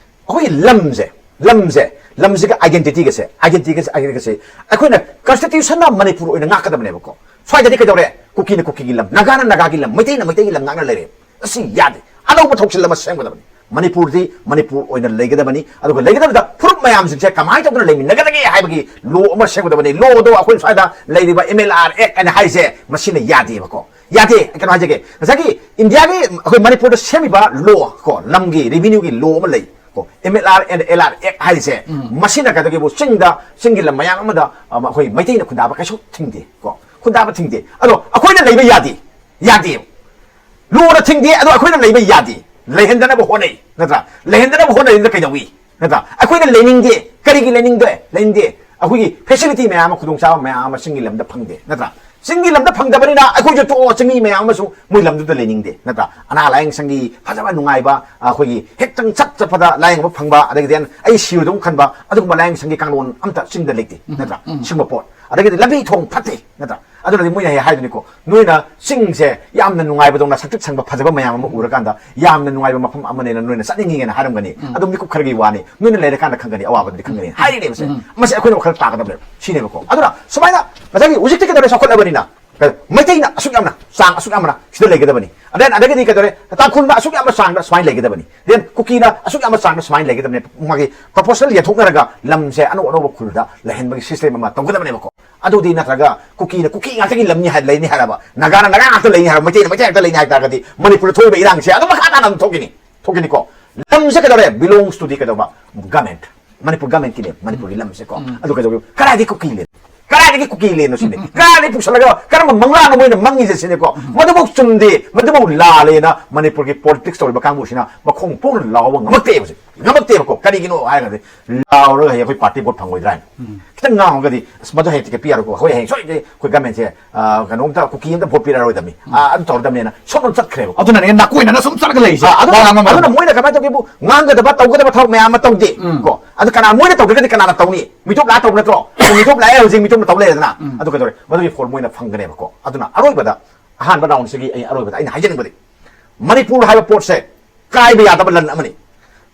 ꯑꯩꯈꯣꯏꯒꯤ ꯂꯝꯁꯦ, ꯂꯝꯁꯦ, ꯂꯝꯁꯤꯒ ꯑꯥꯏꯗꯦꯟꯇꯤꯇꯤꯒꯁꯦ, ꯑꯥꯏꯗꯦꯟꯇꯤꯇꯤꯒꯁꯦ, ꯑꯥꯏꯗꯦꯟꯇꯤꯇꯤꯒꯁꯦ ꯑꯩꯈꯣꯏꯅ ꯀꯟꯁꯇꯤꯇ꯭ꯌꯨꯁꯟꯅ ꯃꯅꯤꯄꯨꯔ ꯑꯣꯏꯅ ꯉꯥꯛꯀꯗꯕꯅꯦꯕꯀꯣ꯫ ꯁ꯭ꯋꯥꯏꯗꯗꯤ ꯀꯩꯗꯧꯔꯦ? ꯀꯨꯀꯤꯅ ꯀꯨꯀꯤꯒꯤ ꯂꯝ, ꯅꯥꯒꯥꯅ ꯅꯥꯒꯥꯒꯤ ꯂꯝ, ꯃꯩꯇꯩꯅ ꯃꯩꯇꯩꯒꯤ ꯂꯝ ꯉꯥꯛꯅ ꯂꯩꯔꯦ꯫ ꯑꯁꯤ ꯌꯥꯗꯦ꯫ ꯑꯅꯧꯕ ꯊꯧꯁꯤꯜ ꯑꯃ ꯁꯦꯝꯒꯗꯕꯅꯤ꯫ ꯃꯅꯤꯄꯨꯔꯗꯤ ꯃꯅꯤꯄꯨꯔ ꯑꯣꯏꯅ ꯂꯩꯒꯗꯕꯅꯤ꯫ ꯑꯗꯨꯒ ꯂꯩꯒꯗꯕꯗ ꯐꯨꯔꯨꯞ ꯃꯌꯥꯝꯁꯤꯡꯁꯦ ꯀꯃꯥꯏꯅ ꯇꯧꯗꯅ ꯂꯩꯃꯤꯟꯅꯒꯗꯒꯦ ꯍꯥꯏꯕꯒꯤ ꯂꯣ ꯑꯃ ꯁꯦꯝꯒꯗꯕꯅꯤ꯫ ꯂꯣꯗꯣ ꯑꯩꯈꯣꯏ ꯁ꯭ꯋꯥꯏꯗ ꯂꯩꯔꯤꯕ ꯑꯦꯝ ꯑꯦꯜ ꯑꯥꯔ ꯑꯦꯛ ꯍꯥꯏꯅ ꯍꯥꯏꯁꯦ, ꯃꯁꯤꯅ ꯌꯥꯗꯦꯕꯀꯣ꯫ ꯌꯥꯗꯦ꯫ ꯀꯩꯅꯣ ꯍꯥꯏꯖꯒꯦ, ꯉꯁꯥꯏꯒꯤ ꯏꯟꯗꯤꯌꯥꯒꯤ, ꯑꯩꯈꯣꯏ ꯃꯅꯤꯄꯨꯔꯗ ꯁꯦꯝꯃꯤꯕ ꯂꯣ ꯀꯣ, ꯂꯝꯒꯤ ꯔꯦꯚꯤꯅ꯭ꯌꯨꯒꯤ ꯂꯣ ꯑꯃ ꯂꯩ ꯀꯣ, M L R N L R ꯑꯦꯛ ꯍꯥꯏꯔꯤꯁꯦ, ꯃꯁꯤꯅ ꯀꯩꯗꯧꯒꯦꯕꯨ, ꯆꯤꯡꯗ, ꯆꯤꯡꯒꯤ ꯂꯝ ꯃꯌꯥꯝ ꯑꯃꯗ, ꯑ, ꯑꯩꯈꯣꯏ ꯃꯩꯇꯩꯅ ꯈꯨꯟꯗꯥꯕ ꯀꯩꯁꯨ ꯊꯤꯡꯗꯦ ꯀꯣ, ꯈꯨꯟꯗꯥꯕ ꯊꯤꯡꯗꯦ꯫ ꯑꯗꯣ ꯑꯩꯈꯣꯏꯅ ꯂꯩꯕ ꯌꯥꯗꯦ, ꯌꯥꯗꯦ꯫ ꯂꯣꯅ ꯊꯤꯡꯗꯦ, ꯑꯗꯣ ꯑꯩꯈꯣꯏꯅ ꯂꯩꯕ ꯌꯥꯗꯦ꯫ ꯂꯩꯍꯟꯗꯅꯕ ꯍꯣꯠꯅꯩ, ꯅꯠꯇ꯭ꯔꯥ? ꯂꯩꯍꯟꯗꯅꯕ ꯍꯣꯠꯅꯔꯤꯗ ꯀꯩꯗꯧꯏ, ꯅꯠꯇ꯭ꯔꯥ? ꯑꯩꯈꯣꯏꯅ ꯂꯩꯅꯤꯡꯗꯦ꯫ ꯀꯔꯤꯒꯤ ꯂꯩꯅꯤꯡꯗꯦ? ꯂꯩꯅꯤꯡꯗꯦ꯫ ꯑꯩꯈꯣꯏꯒꯤ ꯐꯦꯁꯤꯂꯤꯇꯤ ꯃꯌꯥꯝ ꯑꯃ, ꯈꯨꯗꯣꯡꯆꯥꯕ ꯃꯌꯥꯝ ꯑꯃ ꯆꯤꯡꯒꯤ ꯂꯝꯗ ꯐꯪꯗꯦ, ꯅꯠꯇ꯭ꯔꯥ? ꯆꯤꯡꯒꯤ ꯂꯝꯗ ꯐꯪꯗꯕꯅꯤꯅ ꯑꯩꯈꯣꯏꯁꯨ ꯇꯣꯛꯑꯣ, ꯆꯤꯡꯃꯤ ꯃꯌꯥꯝ ꯑꯃꯁꯨ ꯃꯣꯏ ꯂꯝꯗꯨꯗ ꯂꯩꯅꯤꯡꯗꯦ, ꯅꯠꯇ꯭ꯔꯥ? ꯑꯅꯥ ꯂꯥꯏꯌꯦꯡ ꯁꯪꯒꯤ ꯐꯖꯕ ꯅꯨꯡꯉꯥꯏꯕ, ꯑꯩꯈꯣꯏꯒꯤ ꯍꯦꯛꯇꯪ ꯆꯠ ꯆꯠꯄꯗ ꯂꯥꯏꯌꯦꯡꯕ ꯐꯪꯕ, ꯑꯗꯒꯤꯗꯤ ꯑꯩ ꯁꯤꯔꯨꯗꯧ ꯈꯟꯕ ꯑꯗꯨꯒꯨꯝꯕ ꯂꯥꯏꯌꯦꯡ ꯁꯪꯒꯤ ꯀꯥꯡꯂꯣꯟ ꯑꯝꯇ ꯆꯤꯡꯗ ꯂꯩꯇꯦ, ꯅꯠꯇ꯭ꯔꯥ? ꯁꯤꯒꯨꯝꯕ ꯄꯣꯠ꯫ ꯑꯗꯒꯤꯗꯤ ꯂꯝꯕꯤ ꯊꯣꯡ ꯐꯠꯇꯦ, ꯅꯠꯇ꯭ꯔꯥ? ꯑꯗꯨꯅꯗꯤ ꯃꯣꯏꯅ ꯍꯦꯛ ꯍꯥꯏꯗꯨꯅꯤꯀꯣ, ꯅꯣꯏꯅ ꯆꯤꯡꯁꯦ ꯌꯥꯝꯅ ꯅꯨꯡꯉꯥꯏꯕꯗꯧꯅ ꯁꯛꯇꯤꯛ ꯁꯪꯕ ꯐꯖꯕ ꯃꯌꯥꯝ ꯑꯃ ꯎꯔꯀꯥꯟꯗ ꯌꯥꯝꯅ ꯅꯨꯡꯉꯥꯏꯕ ꯃꯐꯝ ꯑꯃꯅꯦꯅ ꯅꯣꯏꯅ ꯆꯠꯅꯤꯡꯉꯦꯅ ꯍꯥꯏꯔꯝꯒꯅꯤ꯫ ꯑꯗꯨꯝ ꯃꯤꯀꯨꯞ ꯈꯔꯒꯤ ꯋꯥꯅꯤ, ꯅꯣꯏꯅ ꯂꯩꯔꯀꯥꯟꯗ ꯈꯪꯒꯅꯤ, ꯑꯋꯥꯕꯗꯨꯗꯤ ꯈꯪꯒꯅꯤ ꯍꯥꯏꯔꯤꯅꯦꯕꯁꯦ꯫ ꯃꯁꯤ ꯑꯩꯈꯣꯏꯅ ꯋꯥꯈꯜ ꯇꯥꯒꯗꯕꯅꯦꯕ, ꯁꯤꯅꯦꯕꯀꯣ꯫ ꯑꯗꯨꯅ ꯁꯨꯃꯥꯏꯅ ꯉꯁꯥꯏꯒꯤ ꯍꯧꯖꯤꯛꯇꯤ ꯀꯩꯗꯧꯔꯦ, ꯆꯥꯎꯈꯠꯂꯕꯅꯤꯅ ꯃꯩꯇꯩꯅ ꯑꯁꯨꯛ ꯌꯥꯝꯅ, ꯆꯥꯡ ꯑꯁꯨꯛ ꯌꯥꯝꯅ ꯁꯤꯗ ꯂꯩꯒꯗꯕꯅꯤ, ꯑꯗꯩ ꯑꯗꯒꯤꯗꯤ ꯀꯩꯗꯧꯔꯦ, ꯇꯥꯡꯈꯨꯜꯅ ꯑꯁꯨꯛ ꯌꯥꯝꯅ ꯆꯥꯡꯗ ꯁꯨꯃꯥꯏꯅ ꯂꯩꯒꯗꯕꯅꯤ, ꯗꯦꯟ ꯀꯨꯀꯤꯅ ꯑꯁꯨꯛ ꯌꯥꯝꯅ ꯆꯥꯡꯗ ꯁꯨꯃꯥꯏꯅ ꯂꯩꯒꯗꯕꯅꯤ, ꯃꯥꯒꯤ ꯄ꯭ꯔꯣꯄꯣꯔꯁꯅꯦꯜ ꯌꯦꯟꯊꯣꯛꯅꯔꯒ ꯂꯝꯁꯦ ꯑꯅꯧ ꯑꯅꯧꯕ ꯈꯨꯜꯗ ꯂꯩꯍꯟꯕꯒꯤ ꯁꯤꯁꯇꯦꯝ ꯑꯃ ꯇꯧꯒꯗꯕꯅꯦꯕꯀꯣ꯫ ꯑꯗꯨꯗꯤ ꯅꯠꯇ꯭ꯔꯒ ꯀꯨꯀꯤꯅ ꯀꯨꯀꯤ ꯉꯥꯛꯇꯒꯤ ꯂꯝꯅꯤ ꯍꯥꯏ, ꯂꯩꯅꯤ ꯍꯥꯏꯔꯕ, ꯅꯥꯒꯥꯅ ꯅꯥꯒꯥ ꯉꯥꯛꯇ ꯂꯩꯅꯤ ꯍꯥꯏꯔꯕ, ꯃꯩꯇꯩꯅ ꯃꯩꯇꯩ ꯉꯥꯛꯇ ꯂꯩꯅꯤ ꯍꯥꯏ ꯇꯥꯔꯒꯗꯤ ꯃꯅꯤꯄꯨꯔꯗ ꯊꯣꯛꯏꯕ ꯏꯔꯥꯡꯁꯦ ꯑꯗꯨꯝ ꯃꯈꯥ ꯇꯥꯅ ꯑꯗꯨꯝ ꯊꯣꯛꯈꯤꯅꯤ, ꯊꯣꯛꯈꯤꯅꯤꯀꯣ꯫ ꯂꯝꯁꯦ ꯀꯩꯗꯧꯔꯦ, ꯕꯤꯂꯣꯡꯁ ꯇꯨ ꯗꯤ ꯀꯩꯗꯧꯕ, ꯒꯃꯦꯟꯠ꯫ ꯃꯅꯤꯄꯨꯔ ꯒꯃꯦꯟꯠꯀꯤꯅꯦ ꯃꯅꯤꯄꯨꯔꯒꯤ ꯂꯝꯁꯦꯀꯣ꯫ ꯑꯗꯨ ꯀꯩꯗꯧꯕ, ꯀꯗꯥꯏꯗꯒꯤ ꯀꯨꯀꯤ ꯂꯦꯟ, ꯀꯗꯥꯏꯗꯒꯤ ꯀꯨꯀꯤ ꯂꯦꯟꯅꯣ ꯁꯤꯅꯤ? ꯀꯗꯥꯏꯗꯒꯤ ꯀꯨꯀꯤ ꯂꯦꯟꯅꯣ? ꯀꯔꯝꯕ ꯃꯪꯂꯥꯅꯣ ꯃꯣꯏꯅ ꯃꯪꯉꯤꯁꯦ ꯁꯤꯅꯤꯀꯣ꯫ ꯃꯗꯨꯐꯥꯎ ꯆꯨꯝꯗꯦ, ꯃꯗꯨꯐꯥꯎ ꯂꯥꯜꯂꯦꯅ ꯃꯅꯤꯄꯨꯔꯒꯤ ꯄꯣꯂꯤꯇꯤꯛꯁ ꯇꯧꯔꯤꯕ ꯀꯥꯡꯕꯨꯁꯤꯅ ꯃꯈꯣꯡ ꯄꯣꯛꯅ ꯂꯥꯎꯕ ꯉꯝꯃꯛꯇꯦꯕ ꯍꯧꯖꯤꯛ꯫ ꯉꯝꯃꯛꯇꯦꯕꯀꯣ꯫ ꯀꯔꯤꯒꯤꯅꯣ ꯍꯥꯏꯔꯒꯗꯤ ꯂꯥꯎꯔꯒ ꯍꯌꯦꯡ ꯑꯩꯈꯣꯏ ꯄꯥꯔꯇꯤ ꯚꯣꯠ ꯐꯪꯉꯣꯏꯗ꯭ꯔꯥ ꯍꯥꯏꯅ꯫ ꯈꯤꯇꯪ ꯉꯥꯡꯉꯒꯗꯤ, "ꯑꯁ, ꯃꯗꯨ ꯍꯌꯦꯡ ꯇꯤꯀꯦꯠ ꯄꯤ ꯌꯥꯔꯣꯏꯀꯣ, ꯑꯩꯈꯣꯏ ꯍꯌꯦꯡ ꯁꯣꯏꯗꯅ ꯑꯩꯈꯣꯏ ꯒꯃꯦꯟꯁꯦ, ꯑ, ꯀꯩꯅꯣꯝꯇ ꯀꯨꯀꯤ ꯑꯝꯇ ꯚꯣꯠ ꯄꯤꯔꯛꯑꯔꯣꯏꯗꯕꯅꯤ, ꯑ, ꯑꯗꯨ ꯇꯧꯔꯗꯕꯅꯦꯅ" ꯁꯣꯝꯗ ꯆꯠꯈ꯭ꯔꯦꯕ꯫ ꯑꯗꯨꯅꯅꯦ ꯅꯥꯀꯣꯏꯅꯅ ꯁꯨꯝ ꯆꯠꯂꯒ ꯂꯩꯔꯤꯁꯦ꯫ ꯑ, ꯑꯗꯨꯅ, ꯋꯥ ꯉꯥꯡꯕ ꯑꯗꯨꯅ ꯃꯇꯝꯗ꯫ ꯃꯣꯏꯅ ꯀꯃꯥꯏꯅ ꯇꯧꯒꯦꯕꯨ, ꯉꯥꯡꯒꯗꯕ ꯇꯧꯒꯗꯕ ꯊꯕꯛ ꯃꯌꯥꯝ ꯑꯃ ꯇꯧꯗꯦ꯫ ꯎꯝ꯫ ꯀꯣ, ꯑꯗꯨ ꯀꯅꯥ, ꯃꯣꯏꯅ ꯇꯧꯗ꯭ꯔꯒꯗꯤ ꯀꯅꯥꯅ ꯇꯧꯅꯤ? ꯃꯤꯇꯣꯞ ꯂꯥꯛꯑ ꯇꯧꯕ ꯅꯠꯇ꯭ꯔꯣ? ꯑꯗꯨ ꯃꯤꯇꯣꯞ ꯂꯥꯛꯑꯦ, ꯍꯧꯖꯤꯛ ꯃꯤꯇꯣꯞꯅ ꯇꯧ ꯂꯩꯔꯦꯗꯅ꯫ ꯎꯝ꯫ ꯑꯗꯨ ꯀꯩꯗꯧꯔꯦ? ꯃꯗꯨꯒꯤ ꯐꯣꯜ ꯃꯣꯏꯅ ꯐꯪꯒꯅꯦꯕꯀꯣ꯫ ꯑꯗꯨꯅ ꯑꯔꯣꯏꯕꯗ, ꯑꯍꯥꯟꯕ ꯔꯥꯎꯟꯁꯤꯒꯤ ꯑꯩ ꯑꯔꯣꯏꯕꯗ ꯑꯩꯅ ꯍꯥꯏꯖꯅꯤꯡꯕꯗꯤ, ꯃꯅꯤꯄꯨꯔ ꯍꯥꯏꯕ ꯄꯣꯠꯁꯦ ꯀꯥꯏꯕ ꯌꯥꯗꯕ ꯂꯟ ꯑꯃꯅꯤ꯫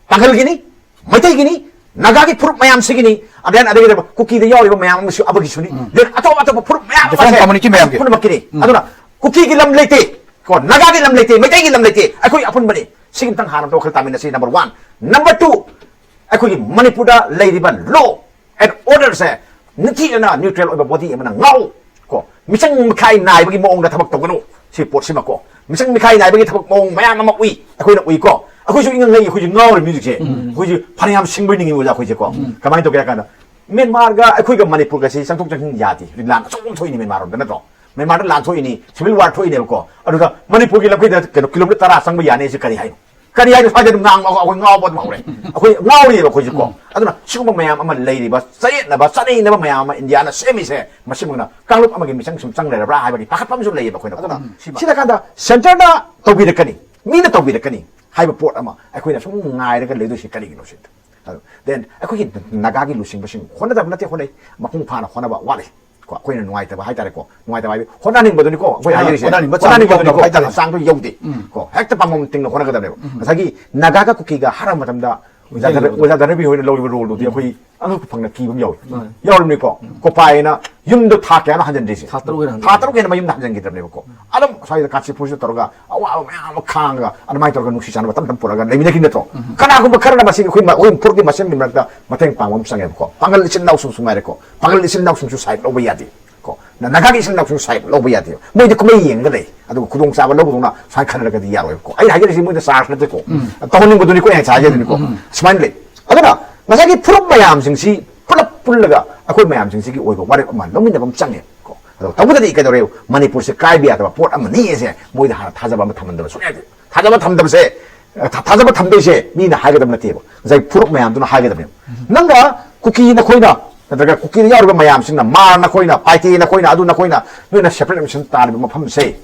ꯄꯥꯡꯒꯜꯒꯤꯅꯤ, ꯃꯩꯇꯩꯒꯤꯅꯤ, ꯅꯥꯒꯥꯒꯤ ꯐꯨꯔꯨꯞ ꯃꯌꯥꯝꯁꯤꯒꯤꯅꯤ, ꯑꯗꯩ ꯑꯗꯒꯤ ꯀꯨꯀꯤꯗ ꯌꯥꯎꯔꯤꯕ ꯃꯌꯥꯝ ꯑꯃꯁꯨ ꯑꯃꯒꯤꯁꯨꯅꯤ, ꯎꯝ꯫ ꯗꯦꯟ ꯑꯇꯣꯞ ꯑꯇꯣꯞꯄ ꯐꯨꯔꯨꯞ ꯃꯌꯥꯝ ꯗꯤꯐ꯭ꯔꯦꯟ ꯑꯃꯁꯦ ꯀꯝꯃ꯭ꯌꯨꯅꯤꯇꯤ ꯃꯌꯥꯝꯒꯤ꯫ ꯄꯨꯝꯅꯃꯛꯀꯤꯅꯤ꯫ ꯎꯝ꯫ ꯑꯗꯨꯅ ꯀꯨꯀꯤꯒꯤ ꯂꯝ ꯂꯩꯇꯦ, ꯀꯣ, ꯅꯥꯒꯥꯒꯤ ꯂꯝ ꯂꯩꯇꯦ, ꯃꯩꯇꯩꯒꯤ ꯂꯝ ꯂꯩꯇꯦ, ꯑꯩꯈꯣꯏ ꯑꯄꯨꯟꯕꯅꯤ꯫ ꯁꯤꯒꯤ ꯃꯇꯥꯡ ꯍꯥꯟꯅ ꯑꯝꯇ ꯋꯥꯈꯜ ꯇꯥꯃꯤꯟꯅꯁꯤ, ꯅꯝꯕꯔ ꯋꯥꯟ꯫ ꯅꯝꯕꯔ ꯇꯨ, ꯑꯩꯈꯣꯏꯒꯤ ꯃꯅꯤꯄꯨꯔꯗ ꯂꯩꯔꯤꯕ ꯂꯣ ꯑꯦꯟ ꯑꯣꯔꯗꯔꯁꯦ ꯅꯤꯡꯊꯤꯖꯅ ꯅ꯭ꯌꯨꯇ꯭ꯔꯦꯜ ꯑꯣꯏꯕ ꯕꯣꯗꯤ ꯑꯃꯅ ꯉꯥꯛꯎ꯫ ꯀꯣ, ꯃꯤꯆꯪ ꯃꯤꯈꯥꯏ ꯅꯥꯏꯕꯒꯤ ꯃꯑꯣꯡꯗ ꯊꯕꯛ ꯇꯧꯒꯅꯨ꯫ ꯁꯤ ꯄꯣꯠꯁꯤꯃꯀꯣ, ꯃꯤꯆꯪ ꯃꯤꯈꯥꯏ ꯅꯥꯏꯕꯒꯤ ꯊꯕꯛ ꯃꯑꯣꯡ ꯃꯌꯥꯝ ꯑꯃ ꯎꯏ, ꯑꯩꯈꯣꯏꯅ ꯎꯏꯀꯣ꯫ ꯑꯩꯈꯣꯏꯁꯨ ꯏꯉꯪ ꯉꯩ, ꯑꯩꯈꯣꯏꯁꯨ ꯉꯥꯎꯔꯤꯕꯅꯤ ꯍꯧꯖꯤꯛꯁꯦ꯫ ꯎꯝ꯫ ꯑꯩꯈꯣꯏꯁꯨ ꯐꯅꯌꯥꯝ ꯁꯤꯡꯕꯣꯏ ꯅꯤꯡꯉꯤ ꯑꯣꯖꯥ ꯑꯩꯈꯣꯏꯁꯦꯀꯣ꯫ ꯎꯝ꯫ ꯀꯃꯥꯏꯅ ꯇꯧꯒꯦ ꯍꯥꯏ ꯀꯥꯟꯗ, ꯃ꯭ꯌꯥꯟꯃꯥꯔꯒ ꯑꯩꯈꯣꯏꯒ ꯃꯅꯤꯄꯨꯔꯒꯁꯤ ꯆꯪꯊꯣꯛ ꯆꯪꯁꯤꯟ ꯌꯥꯗꯦ꯫ ꯍꯧꯖꯤꯛ ꯂꯥꯟ ꯑꯆꯧꯕ ꯑꯃ ꯊꯣꯛꯏꯅꯤ ꯃ꯭ꯌꯥꯟꯃꯥꯔ ꯔꯣꯝꯗ, ꯅꯠꯇ꯭ꯔꯣ? ꯃ꯭ꯌꯥꯟꯃꯥꯔꯗ ꯂꯥꯟ ꯊꯣꯛꯏꯅꯤ, ꯁꯤꯚꯤꯜ ꯋꯥꯔ ꯊꯣꯛꯏꯅꯦꯕꯀꯣ꯫ ꯑꯗꯨꯒ ꯃꯅꯤꯄꯨꯔꯒꯤ ꯂꯝꯈꯩꯗ ꯀꯩꯅꯣ ꯀꯤꯂꯣꯃꯤꯇꯔ ꯇꯔꯥ ꯆꯪꯕ ꯌꯥꯅꯤ ꯍꯥꯏꯁꯦ ꯀꯔꯤ ꯍꯥꯏꯅꯣ? ꯀꯔꯤ ꯍꯥꯏꯅꯣ ꯁ꯭ꯋꯥꯏꯗ ꯑꯗꯨꯝ ꯉꯥꯡ ꯑꯩꯈꯣꯏ ꯉꯥꯎꯕ ꯑꯗꯨꯝ ꯍꯧꯔꯦ꯫ ꯑꯩꯈꯣꯏ ꯉꯥꯎꯔꯤꯑꯕ ꯑꯩꯈꯣꯏꯁꯨ ꯀꯣ꯫ ꯑꯗꯨꯅ ꯁꯤꯒꯨꯝꯕ ꯃꯌꯥꯝ ꯑꯃ ꯂꯩꯔꯤꯕ, ꯆꯌꯦꯠꯅꯕ ꯆꯠꯅꯩꯅꯕ ꯃꯌꯥꯝ ꯑꯃ ꯏꯟꯗꯤꯌꯥꯅ ꯁꯦꯝꯃꯤꯁꯦ, ꯃꯁꯤꯃꯛꯅ ꯀꯥꯡꯂꯨꯞ ꯑꯃꯒꯤ ꯃꯤꯆꯪ ꯁꯨꯝ ꯆꯪ ꯂꯩꯔꯕ꯭ꯔꯥ ꯍꯥꯏꯕꯒꯤ ꯄꯥꯈꯠꯄ ꯑꯃꯁꯨ ꯂꯩꯌꯦꯕ ꯑꯩꯈꯣꯏꯅ꯫ ꯑꯗꯨꯅ ꯁꯤꯗ ꯀꯥꯟꯗ ꯁꯦꯟꯇꯔꯅ ꯇꯧꯕꯤꯔꯛꯀꯅꯤ, ꯃꯤꯅ ꯇꯧꯕꯤꯔꯛꯀꯅꯤ ꯍꯥꯏꯕ ꯄꯣꯠ ꯑꯃ ꯑꯩꯈꯣꯏꯅ ꯁꯨꯝ ꯉꯥꯏꯔꯒ ꯂꯩꯗꯣꯏꯁꯤ ꯀꯔꯤꯒꯤꯅꯣ ꯁꯤꯗ꯫ ꯑꯗꯨ then ꯑꯩꯈꯣꯏꯒꯤ ꯅꯥꯒꯥꯒꯤ ꯂꯨꯆꯤꯡꯕꯁꯤꯡ ꯍꯣꯠꯅꯗꯕ ꯅꯠꯇꯦ, ꯍꯣꯠꯅꯩ, ꯃꯄꯨꯡ ꯐꯥꯅ ꯍꯣꯠꯅꯕ ꯋꯥꯠꯂꯤ꯫ ꯀꯣ, ꯑꯩꯈꯣꯏꯅ ꯅꯨꯡꯉꯥꯏꯇꯕ ꯍꯥꯏꯇꯥꯔꯦꯀꯣ, ꯅꯨꯡꯉꯥꯏꯇꯕ ꯍꯥꯏꯕꯗꯤ ꯍꯣꯠꯅꯅꯤꯡꯕꯗꯨꯅꯤꯀꯣ ꯑꯩꯈꯣꯏ ꯍꯣꯠꯅ- ꯍꯥꯏꯖꯔꯤꯁꯦ꯫ ꯍꯣꯠꯅꯅꯤꯡꯕ ꯆꯥꯡꯗꯣ ꯍꯣꯠꯅꯅꯤꯡꯕꯗꯨꯅꯤꯀꯣ ꯌꯧꯗꯕ ꯍꯥꯏꯇꯥꯔꯦ꯫ ꯆꯥꯡꯗꯣ ꯌꯧꯗꯦ꯫ ꯎꯝ꯫ ꯀꯣ, ꯍꯦꯛꯇ ꯄꯥꯝꯕꯣꯝ ꯇꯤꯡꯅ ꯍꯣꯠꯅꯒꯗꯕꯅꯦꯕ꯫ ꯎꯝ꯫ ꯉꯁꯥꯏꯒꯤ ꯅꯥꯒꯥꯒ ꯀꯨꯀꯤꯒ ꯍꯥꯠꯂꯕ ꯃꯇꯝꯗ ꯑꯣꯖꯥ ꯌꯧꯗꯕ꯫ ꯗꯔ-, ꯑꯣꯖꯥ ꯗꯔꯕꯤ ꯍꯣꯏꯅ ꯂꯧꯔꯤꯕ ꯔꯣꯜꯗꯨꯗꯤ ꯎꯝ꯫ ꯑꯩꯈꯣꯏ ꯑꯉꯛꯄ ꯐꯪꯅ ꯀꯤꯕ ꯑꯃ ꯌꯥꯎꯏ꯫ ꯃꯥꯅꯦ꯫ ꯌꯥꯎꯔꯝꯅꯤꯀꯣ꯫ ꯎꯝ꯫ ꯀꯣꯄꯥꯏꯅ ꯌꯨꯝꯗ ꯊꯥ ꯀꯌꯥꯅꯣ ꯍꯟꯖꯤꯟꯗ꯭ꯔꯤꯁꯦ? ꯊꯥ ꯇꯔꯨꯛ ꯍꯦꯟꯅ ꯊꯥ ꯍꯟꯖꯤꯟꯗ꯭ꯔꯤ꯫ ꯇꯔꯨꯛ ꯍꯦꯟꯅ ꯃꯌꯨꯝꯗ ꯍꯟꯖꯤꯟꯈꯤꯗ꯭ꯔꯕꯅꯦꯕꯀꯣ꯫ ꯎꯝ꯫ ꯑꯗꯨꯝ ꯁ꯭ꯋꯥꯏꯗ ꯀꯥꯟꯆꯤꯄꯨꯔꯁꯤꯗ ꯇꯧꯔꯒ ꯑꯋꯥꯕ ꯃꯌꯥꯝ ꯑꯃ ꯈꯥꯡꯉꯒ ꯑꯗꯨꯃꯥꯏꯅ ꯇꯧꯔꯒ ꯅꯨꯡꯁꯤ ꯆꯥꯟꯅꯕ ꯇꯞ ꯇꯞ ꯄꯨꯔꯛꯑꯒ ꯂꯩꯃꯤꯟꯅꯈꯤ ꯅꯠꯇ꯭ꯔꯣ? ꯎꯝ꯫ ꯀꯅꯥꯒꯨꯝꯕ ꯈꯔꯅ ꯃꯁꯤꯒꯤ ꯑꯩꯈꯣꯏ ꯃ-, ꯑꯩꯈꯣꯏ ꯐꯨꯔꯨꯞꯀꯤ ꯃꯁꯦꯟꯒꯤ ꯃꯔꯛꯇ ꯃꯇꯦꯡ ꯄꯥꯡꯕ ꯑꯃ ꯆꯪꯉꯦꯕꯀꯣ꯫ ꯄꯥꯡꯒꯜ ꯏꯆꯤꯜ ꯏꯅꯥꯎꯁꯤꯡꯁꯨ ꯉꯥꯏꯔꯦꯀꯣ꯫ ꯄꯥꯡꯒꯜ ꯏꯆꯤꯜ ꯏꯅꯥꯎꯁꯤꯡꯁꯨ ꯁꯥꯏꯠ ꯂꯧꯕ ꯌꯥꯗꯦ꯫ ꯀꯣ, ꯅ-, ꯅꯥꯒꯥꯒꯤ ꯏꯆꯤꯜ ꯏꯅꯥꯎꯁꯤꯡꯁꯨ ꯁꯥꯏꯠ ꯂꯧꯕ ꯌꯥꯗꯦ꯫ ꯃꯣꯏꯗꯤ ꯀꯨꯝꯍꯩ ꯌꯦꯡꯉꯒ ꯂꯩ꯫ ꯑꯗꯨꯒ ꯈꯨꯗꯣꯡꯆꯥꯕ ꯂꯧꯕꯗꯧꯅ ꯁꯨꯃꯥꯏꯅ ꯈꯟꯅꯔꯒꯗꯤ ꯌꯥꯔꯣꯏꯕꯀꯣ꯫ ꯑꯩꯅ ꯍꯥꯏꯖꯔꯤꯁꯤ ꯃꯣꯏꯗ ꯆꯥꯔꯖ ꯅꯠꯇꯦꯀꯣ꯫ ꯎꯝ꯫ ꯇꯧꯍꯟꯅꯤꯡꯕꯗꯨꯅꯤꯀꯣ ꯑꯩꯅ ꯉꯁꯥꯏ ꯍꯥꯏꯖꯗꯨꯅꯤꯀꯣ꯫ ꯎꯝ, ꯎꯝ꯫ ꯁꯨꯃꯥꯏꯅ ꯂꯩ꯫ ꯑꯗꯨꯅ ꯉꯁꯥꯏꯒꯤ ꯐꯨꯔꯨꯞ ꯃꯌꯥꯝꯁꯤꯡꯁꯤ ꯄꯨꯂꯞ ꯄꯨꯜꯂꯒ ꯑꯩꯈꯣꯏ ꯃꯌꯥꯝꯁꯤꯡꯁꯤꯒꯤ ꯑꯣꯏꯕ ꯋꯥꯔꯦꯞ ꯑꯃ ꯂꯧꯃꯤꯟꯅꯕ ꯑꯃ ꯆꯪꯉꯦ꯫ ꯀꯣ꯫ ꯑꯗꯣ ꯇꯧꯕꯗꯗꯤ ꯀꯩꯗꯧꯔꯦ? ꯃꯅꯤꯄꯨꯔꯁꯦ ꯀꯥꯏꯕ ꯌꯥꯗꯕ ꯄꯣꯠ ꯑꯃꯅꯤ ꯑꯁꯦ ꯃꯣꯏꯗ ꯍꯥꯟꯅ ꯊꯥꯖꯕ ꯑꯃ ꯊꯝꯍꯟꯗꯕ ꯁꯨꯡꯌꯥ ꯌꯥꯗꯦ꯫ ꯊꯥꯖꯕ ꯊꯝꯗꯕꯁꯦ, ꯊꯥ-, ꯊꯥꯖꯕ ꯊꯝꯗꯣꯏꯁꯦ ꯃꯤꯅ ꯍꯥꯏꯒꯗꯕ ꯅꯠꯇꯦꯕ꯫ ꯉꯁꯥꯏ ꯐꯨꯔꯨꯞ ꯃꯌꯥꯝꯗꯨꯅ ꯍꯥꯏꯒꯗꯕꯅꯦꯕ꯫ ꯅꯪꯒ ꯀꯨꯀꯤ ꯅꯈꯣꯏꯅ, ꯅꯠꯇ꯭ꯔꯒ ꯀꯨꯀꯤꯗ ꯌꯥꯎꯔꯤꯕ ꯃꯌꯥꯝꯁꯤꯡꯅ, ꯃꯥꯔ ꯅꯈꯣꯏꯅ, ꯄꯥꯏꯇꯦ ꯅꯈꯣꯏꯅ, ꯑꯗꯨ ꯅꯈꯣꯏꯅ, ꯅꯣꯏꯅ separate admission ꯇꯥꯔꯤꯕ ꯃꯐꯝꯁꯦ,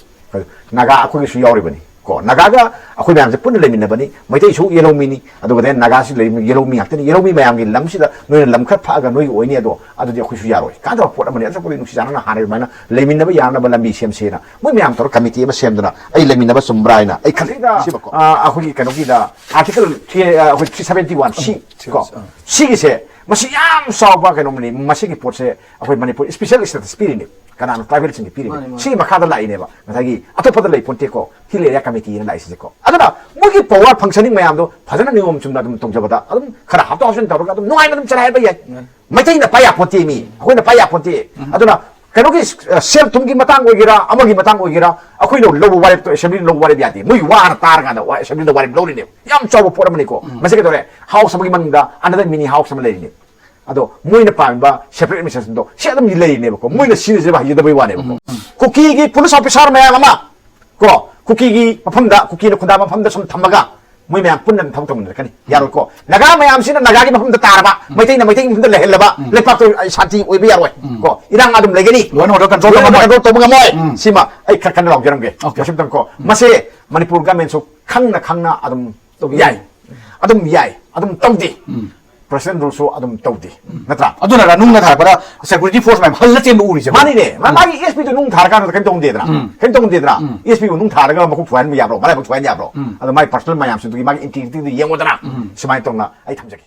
ꯅꯥꯒꯥ ꯑꯩꯈꯣꯏꯒꯤꯁꯨ ꯌꯥꯎꯔꯤꯕꯅꯤ꯫ ꯀꯣ, ꯅꯥꯒꯥꯒ ꯑꯩꯈꯣꯏ ꯃꯌꯥꯝꯁꯦ ꯄꯨꯟꯅ ꯂꯩꯃꯤꯟꯅꯕꯅꯤ꯫ ꯃꯩꯇꯩꯁꯨ ꯌꯦꯜꯍꯧꯃꯤꯅꯤ, ꯑꯗꯨꯒ then ꯅꯥꯒꯥꯁꯤ ꯂꯩ-, ꯌꯦꯜꯍꯧꯃꯤ ꯉꯥꯛꯇꯅꯤ꯫ ꯌꯦꯜꯍꯧꯃꯤ ꯃꯌꯥꯝꯒꯤ ꯂꯝꯁꯤꯗ ꯅꯣꯏꯅ ꯂꯝ ꯈꯔ ꯐꯛꯑꯒ ꯅꯣꯏꯒꯤ ꯑꯣꯏꯅꯤ, ꯑꯗꯣ ꯑꯗꯨꯗꯤ ꯑꯩꯈꯣꯏꯁꯨ ꯌꯥꯔꯣꯏ꯫ ꯀꯥꯟꯅꯗꯕ ꯄꯣꯠ ꯑꯃꯅꯤ꯫ ꯑꯗꯨ ꯁꯔꯨꯛꯄꯨꯗꯤ ꯅꯨꯡꯁꯤ ꯆꯥꯟꯅꯅ ꯍꯥꯟꯅ ꯑꯗꯨꯃꯥꯏꯅ ꯂꯩꯃꯤꯟꯅꯕ ꯌꯥꯅꯕ ꯂꯝꯕꯤ ꯁꯦꯝꯁꯦꯅ ꯃꯣꯏ ꯃꯌꯥꯝ ꯇꯧꯔꯒ committee ꯑꯃ ꯁꯦꯝꯗꯨꯅ ꯑꯩ ꯂꯩꯃꯤꯟꯅꯕ ꯆꯨꯝꯕ꯭ꯔꯥ ꯍꯥꯏꯅ ꯑꯩ ꯈꯜꯂꯤ꯫ ꯁꯤꯗ, ꯁꯤꯃꯀꯣ꯫ ꯑ, ꯑꯩꯈꯣꯏꯒꯤ ꯀꯩꯅꯣꯒꯤꯗ article three, ꯑ, ꯑꯩꯈꯣꯏ three seventy one C ꯎꯝ, ꯀꯣ, ꯎꯝ꯫ ꯁꯤꯒꯤꯁꯦ ꯃꯁꯤ ꯌꯥꯝ ꯆꯥꯎꯕ ꯀꯩꯅꯣꯝꯅꯤ꯫ ꯃꯁꯤꯒꯤ ꯄꯣꯠꯁꯦ ꯑꯩꯈꯣꯏ ꯃꯅꯤꯄꯨꯔ special status ꯄꯤꯔꯤꯅꯦ꯫ ꯀꯅꯥꯅꯣ? Tribal ꯁꯤꯡꯒꯤ ꯄꯤꯔꯤꯅꯦ꯫ ꯃꯥꯅꯤ, ꯃꯥꯅꯤ꯫ ꯁꯤꯒꯤ ꯃꯈꯥꯗ ꯂꯥꯛꯏꯅꯦꯕ꯫ ꯉꯁꯥꯏꯒꯤ ꯑꯇꯣꯞꯄꯗ ꯂꯩ ꯄꯣꯟꯇꯦꯀꯣ, Hill Area Committee ꯅ ꯂꯥꯛꯏꯁꯤꯀꯣ꯫ ꯑꯗꯨꯅ ꯃꯣꯏꯒꯤ power functioning ꯃꯌꯥꯝꯗꯣ ꯐꯖꯅ ꯅꯤꯌꯣꯝ ꯆꯨꯝꯅ ꯑꯗꯨꯝ ꯇꯧꯖꯕꯗ ꯑꯗꯨꯝ ꯈꯔ ꯍꯥꯞꯇꯣꯛ ꯍꯥꯞꯆꯤꯟ ꯇꯧꯔꯒ ꯑꯗꯨꯝ ꯅꯨꯡꯉꯥꯏꯅ ꯑꯗꯨꯝ ꯆꯂꯥꯏꯕ ꯌꯥꯏ꯫ ꯎꯝ꯫ ꯃꯩꯇꯩꯅ ꯄꯥꯏ ꯌꯥꯄꯣꯟꯇꯦ ꯃꯤ, ꯑꯩꯈꯣꯏꯅ ꯄꯥꯏ ꯌꯥꯄꯣꯟꯇꯦ꯫ ꯎꯝ꯫ ꯑꯗꯨꯅ ꯀꯩꯅꯣꯒꯤ, ꯑ, ꯁꯦꯜ ꯊꯨꯝꯒꯤ ꯃꯇꯥꯡ ꯑꯣꯏꯒꯦꯔꯥ, ꯑꯃꯒꯤ ꯃꯇꯥꯡ ꯑꯣꯏꯒꯦꯔꯥ, ꯑꯩꯈꯣꯏꯅ ꯂꯧꯕ ꯋꯥꯔꯦꯞꯇꯣ assembly ꯅ ꯂꯧꯕ ꯋꯥꯔꯦꯞ ꯌꯥꯗꯦ꯫ ꯃꯣꯏꯒꯤ ꯋꯥ ꯍꯥꯟꯅ ꯇꯥꯔꯀꯥꯟꯗ ꯋꯥ-, assembly ꯗ ꯋꯥꯔꯦꯞ ꯂꯧꯔꯤꯅꯦꯕ꯫ ꯌꯥꯝ ꯆꯥꯎꯕ ꯄꯣꯠ ꯑꯃꯅꯤꯀꯣ꯫ ꯎꯝ꯫ ꯃꯁꯤ ꯀꯩꯗꯧꯔꯦ? House ꯑꯃꯒꯤ ꯃꯅꯨꯡꯗ another mini house ꯑꯃ ꯂꯩꯔꯤꯅꯦ꯫ ꯑꯗꯣ ꯃꯣꯏꯅ ꯄꯥꯝꯃꯤꯕ separate administration ꯗꯣ ꯁꯤ ꯑꯗꯨꯝ ꯂꯩꯔꯤꯅꯦꯕꯀꯣ꯫ ꯃꯣꯏꯅ ꯁꯤꯖꯤꯟꯅꯖꯕ ꯍꯩꯖꯗꯕꯩ ꯋꯥꯅꯦꯕꯀꯣ꯫ ꯎꯝ, ꯎꯝ꯫ ꯀꯨꯀꯤꯒꯤ police officer ꯃꯌꯥꯝ ꯑꯃ ꯀꯣ, ꯀꯨꯀꯤꯒꯤ ꯃꯐꯝꯗ, ꯀꯨꯀꯤꯅ ꯈꯨꯟꯗꯥꯕ ꯃꯐꯝꯗ ꯁꯨꯝ ꯊꯝꯃꯒ ꯃꯣꯏ ꯃꯌꯥꯝ ꯄꯨꯟꯅ ꯑꯗꯨꯝ ꯊꯕꯛ ꯇꯧꯃꯤꯟꯅꯔꯛꯀꯅꯤ꯫ ꯌꯥꯔꯣꯏꯀꯣ? ꯅꯥꯒꯥ ꯃꯌꯥꯝꯁꯤꯅ ꯅꯥꯒꯥꯒꯤ ꯃꯐꯝꯗ ꯇꯥꯔꯕ, ꯃꯩꯇꯩꯅ ꯃꯩꯇꯩꯒꯤ ꯃꯐꯝꯗ ꯂꯩꯍꯜꯂꯕ, ꯂꯩꯄꯥꯛꯇꯣ ꯁꯥꯟꯇꯤ ꯑꯣꯏꯕ ꯌꯥꯔꯣꯏ꯫ ꯀꯣ, ꯏꯔꯥꯡ ꯑꯗꯨꯝ ꯂꯩꯒꯅꯤ꯫ Law and order control ꯇꯧꯕ ꯉꯝꯃꯣꯏ꯫ Control ꯇꯧꯕ ꯉꯝꯃꯣꯏ꯫ ꯁꯤꯃ ꯑꯩ ꯈꯔ ꯀꯟꯅ ꯂꯥꯎꯖꯔꯝꯒꯦ꯫ Okay꯫ ꯋꯥꯁꯤꯡꯇꯟ ꯀꯣ, ꯃꯁꯦ ꯃꯅꯤꯄꯨꯔ ꯒꯃꯦꯟꯁꯨ ꯈꯪꯅ ꯈꯪꯅ ꯑꯗꯨꯝ ꯇꯧꯕ ꯌꯥꯏ꯫ ꯌꯥꯏ꯫ ꯑꯗꯨꯝ ꯌꯥꯏ꯫ ꯑꯗꯨꯝ ꯇꯧꯗꯦ꯫ President rule ꯁꯨ ꯑꯗꯨꯝ ꯇꯧꯗꯦ꯫ ꯅꯠꯇ꯭ꯔꯥ? ꯑꯗꯨꯅꯔ ꯅꯨꯡꯅ ꯊꯥꯔꯛꯄꯗ security force ꯃꯌꯥꯝ ꯍꯜꯂ ꯆꯦꯟꯕ ꯎꯔꯤꯁꯦ? ꯃꯥꯅꯤꯅꯦ꯫ ꯃꯥ-, ꯃꯥꯒꯤ S P ꯗꯨ ꯅꯨꯡ ꯊꯥꯔꯀꯥꯟꯗ ꯀꯩꯝ ꯇꯧꯗꯦꯗꯅ? ꯀꯩꯝ ꯇꯧꯗꯦꯗꯅ? S P ꯕꯨ ꯅꯨꯡ ꯊꯥꯔꯒ ꯃꯈꯨꯠ ꯐꯨꯍꯟꯕ ꯌꯥꯕ꯭ꯔꯣ? ꯃꯔꯥꯏꯕꯛ ꯐꯨꯍꯟ ꯌꯥꯕ꯭ꯔꯣ? ꯑꯗꯣ ꯃꯥꯏ personal ꯃꯌꯥꯝꯁꯤꯡꯗꯨꯒꯤ ꯃꯥꯒꯤ integrity ꯗꯨ ꯌꯦꯡꯉꯣꯗꯅ꯫ ꯁꯨꯃꯥꯏꯅ ꯇꯧꯅ ꯑꯩ ꯊꯝꯖꯒꯦ꯫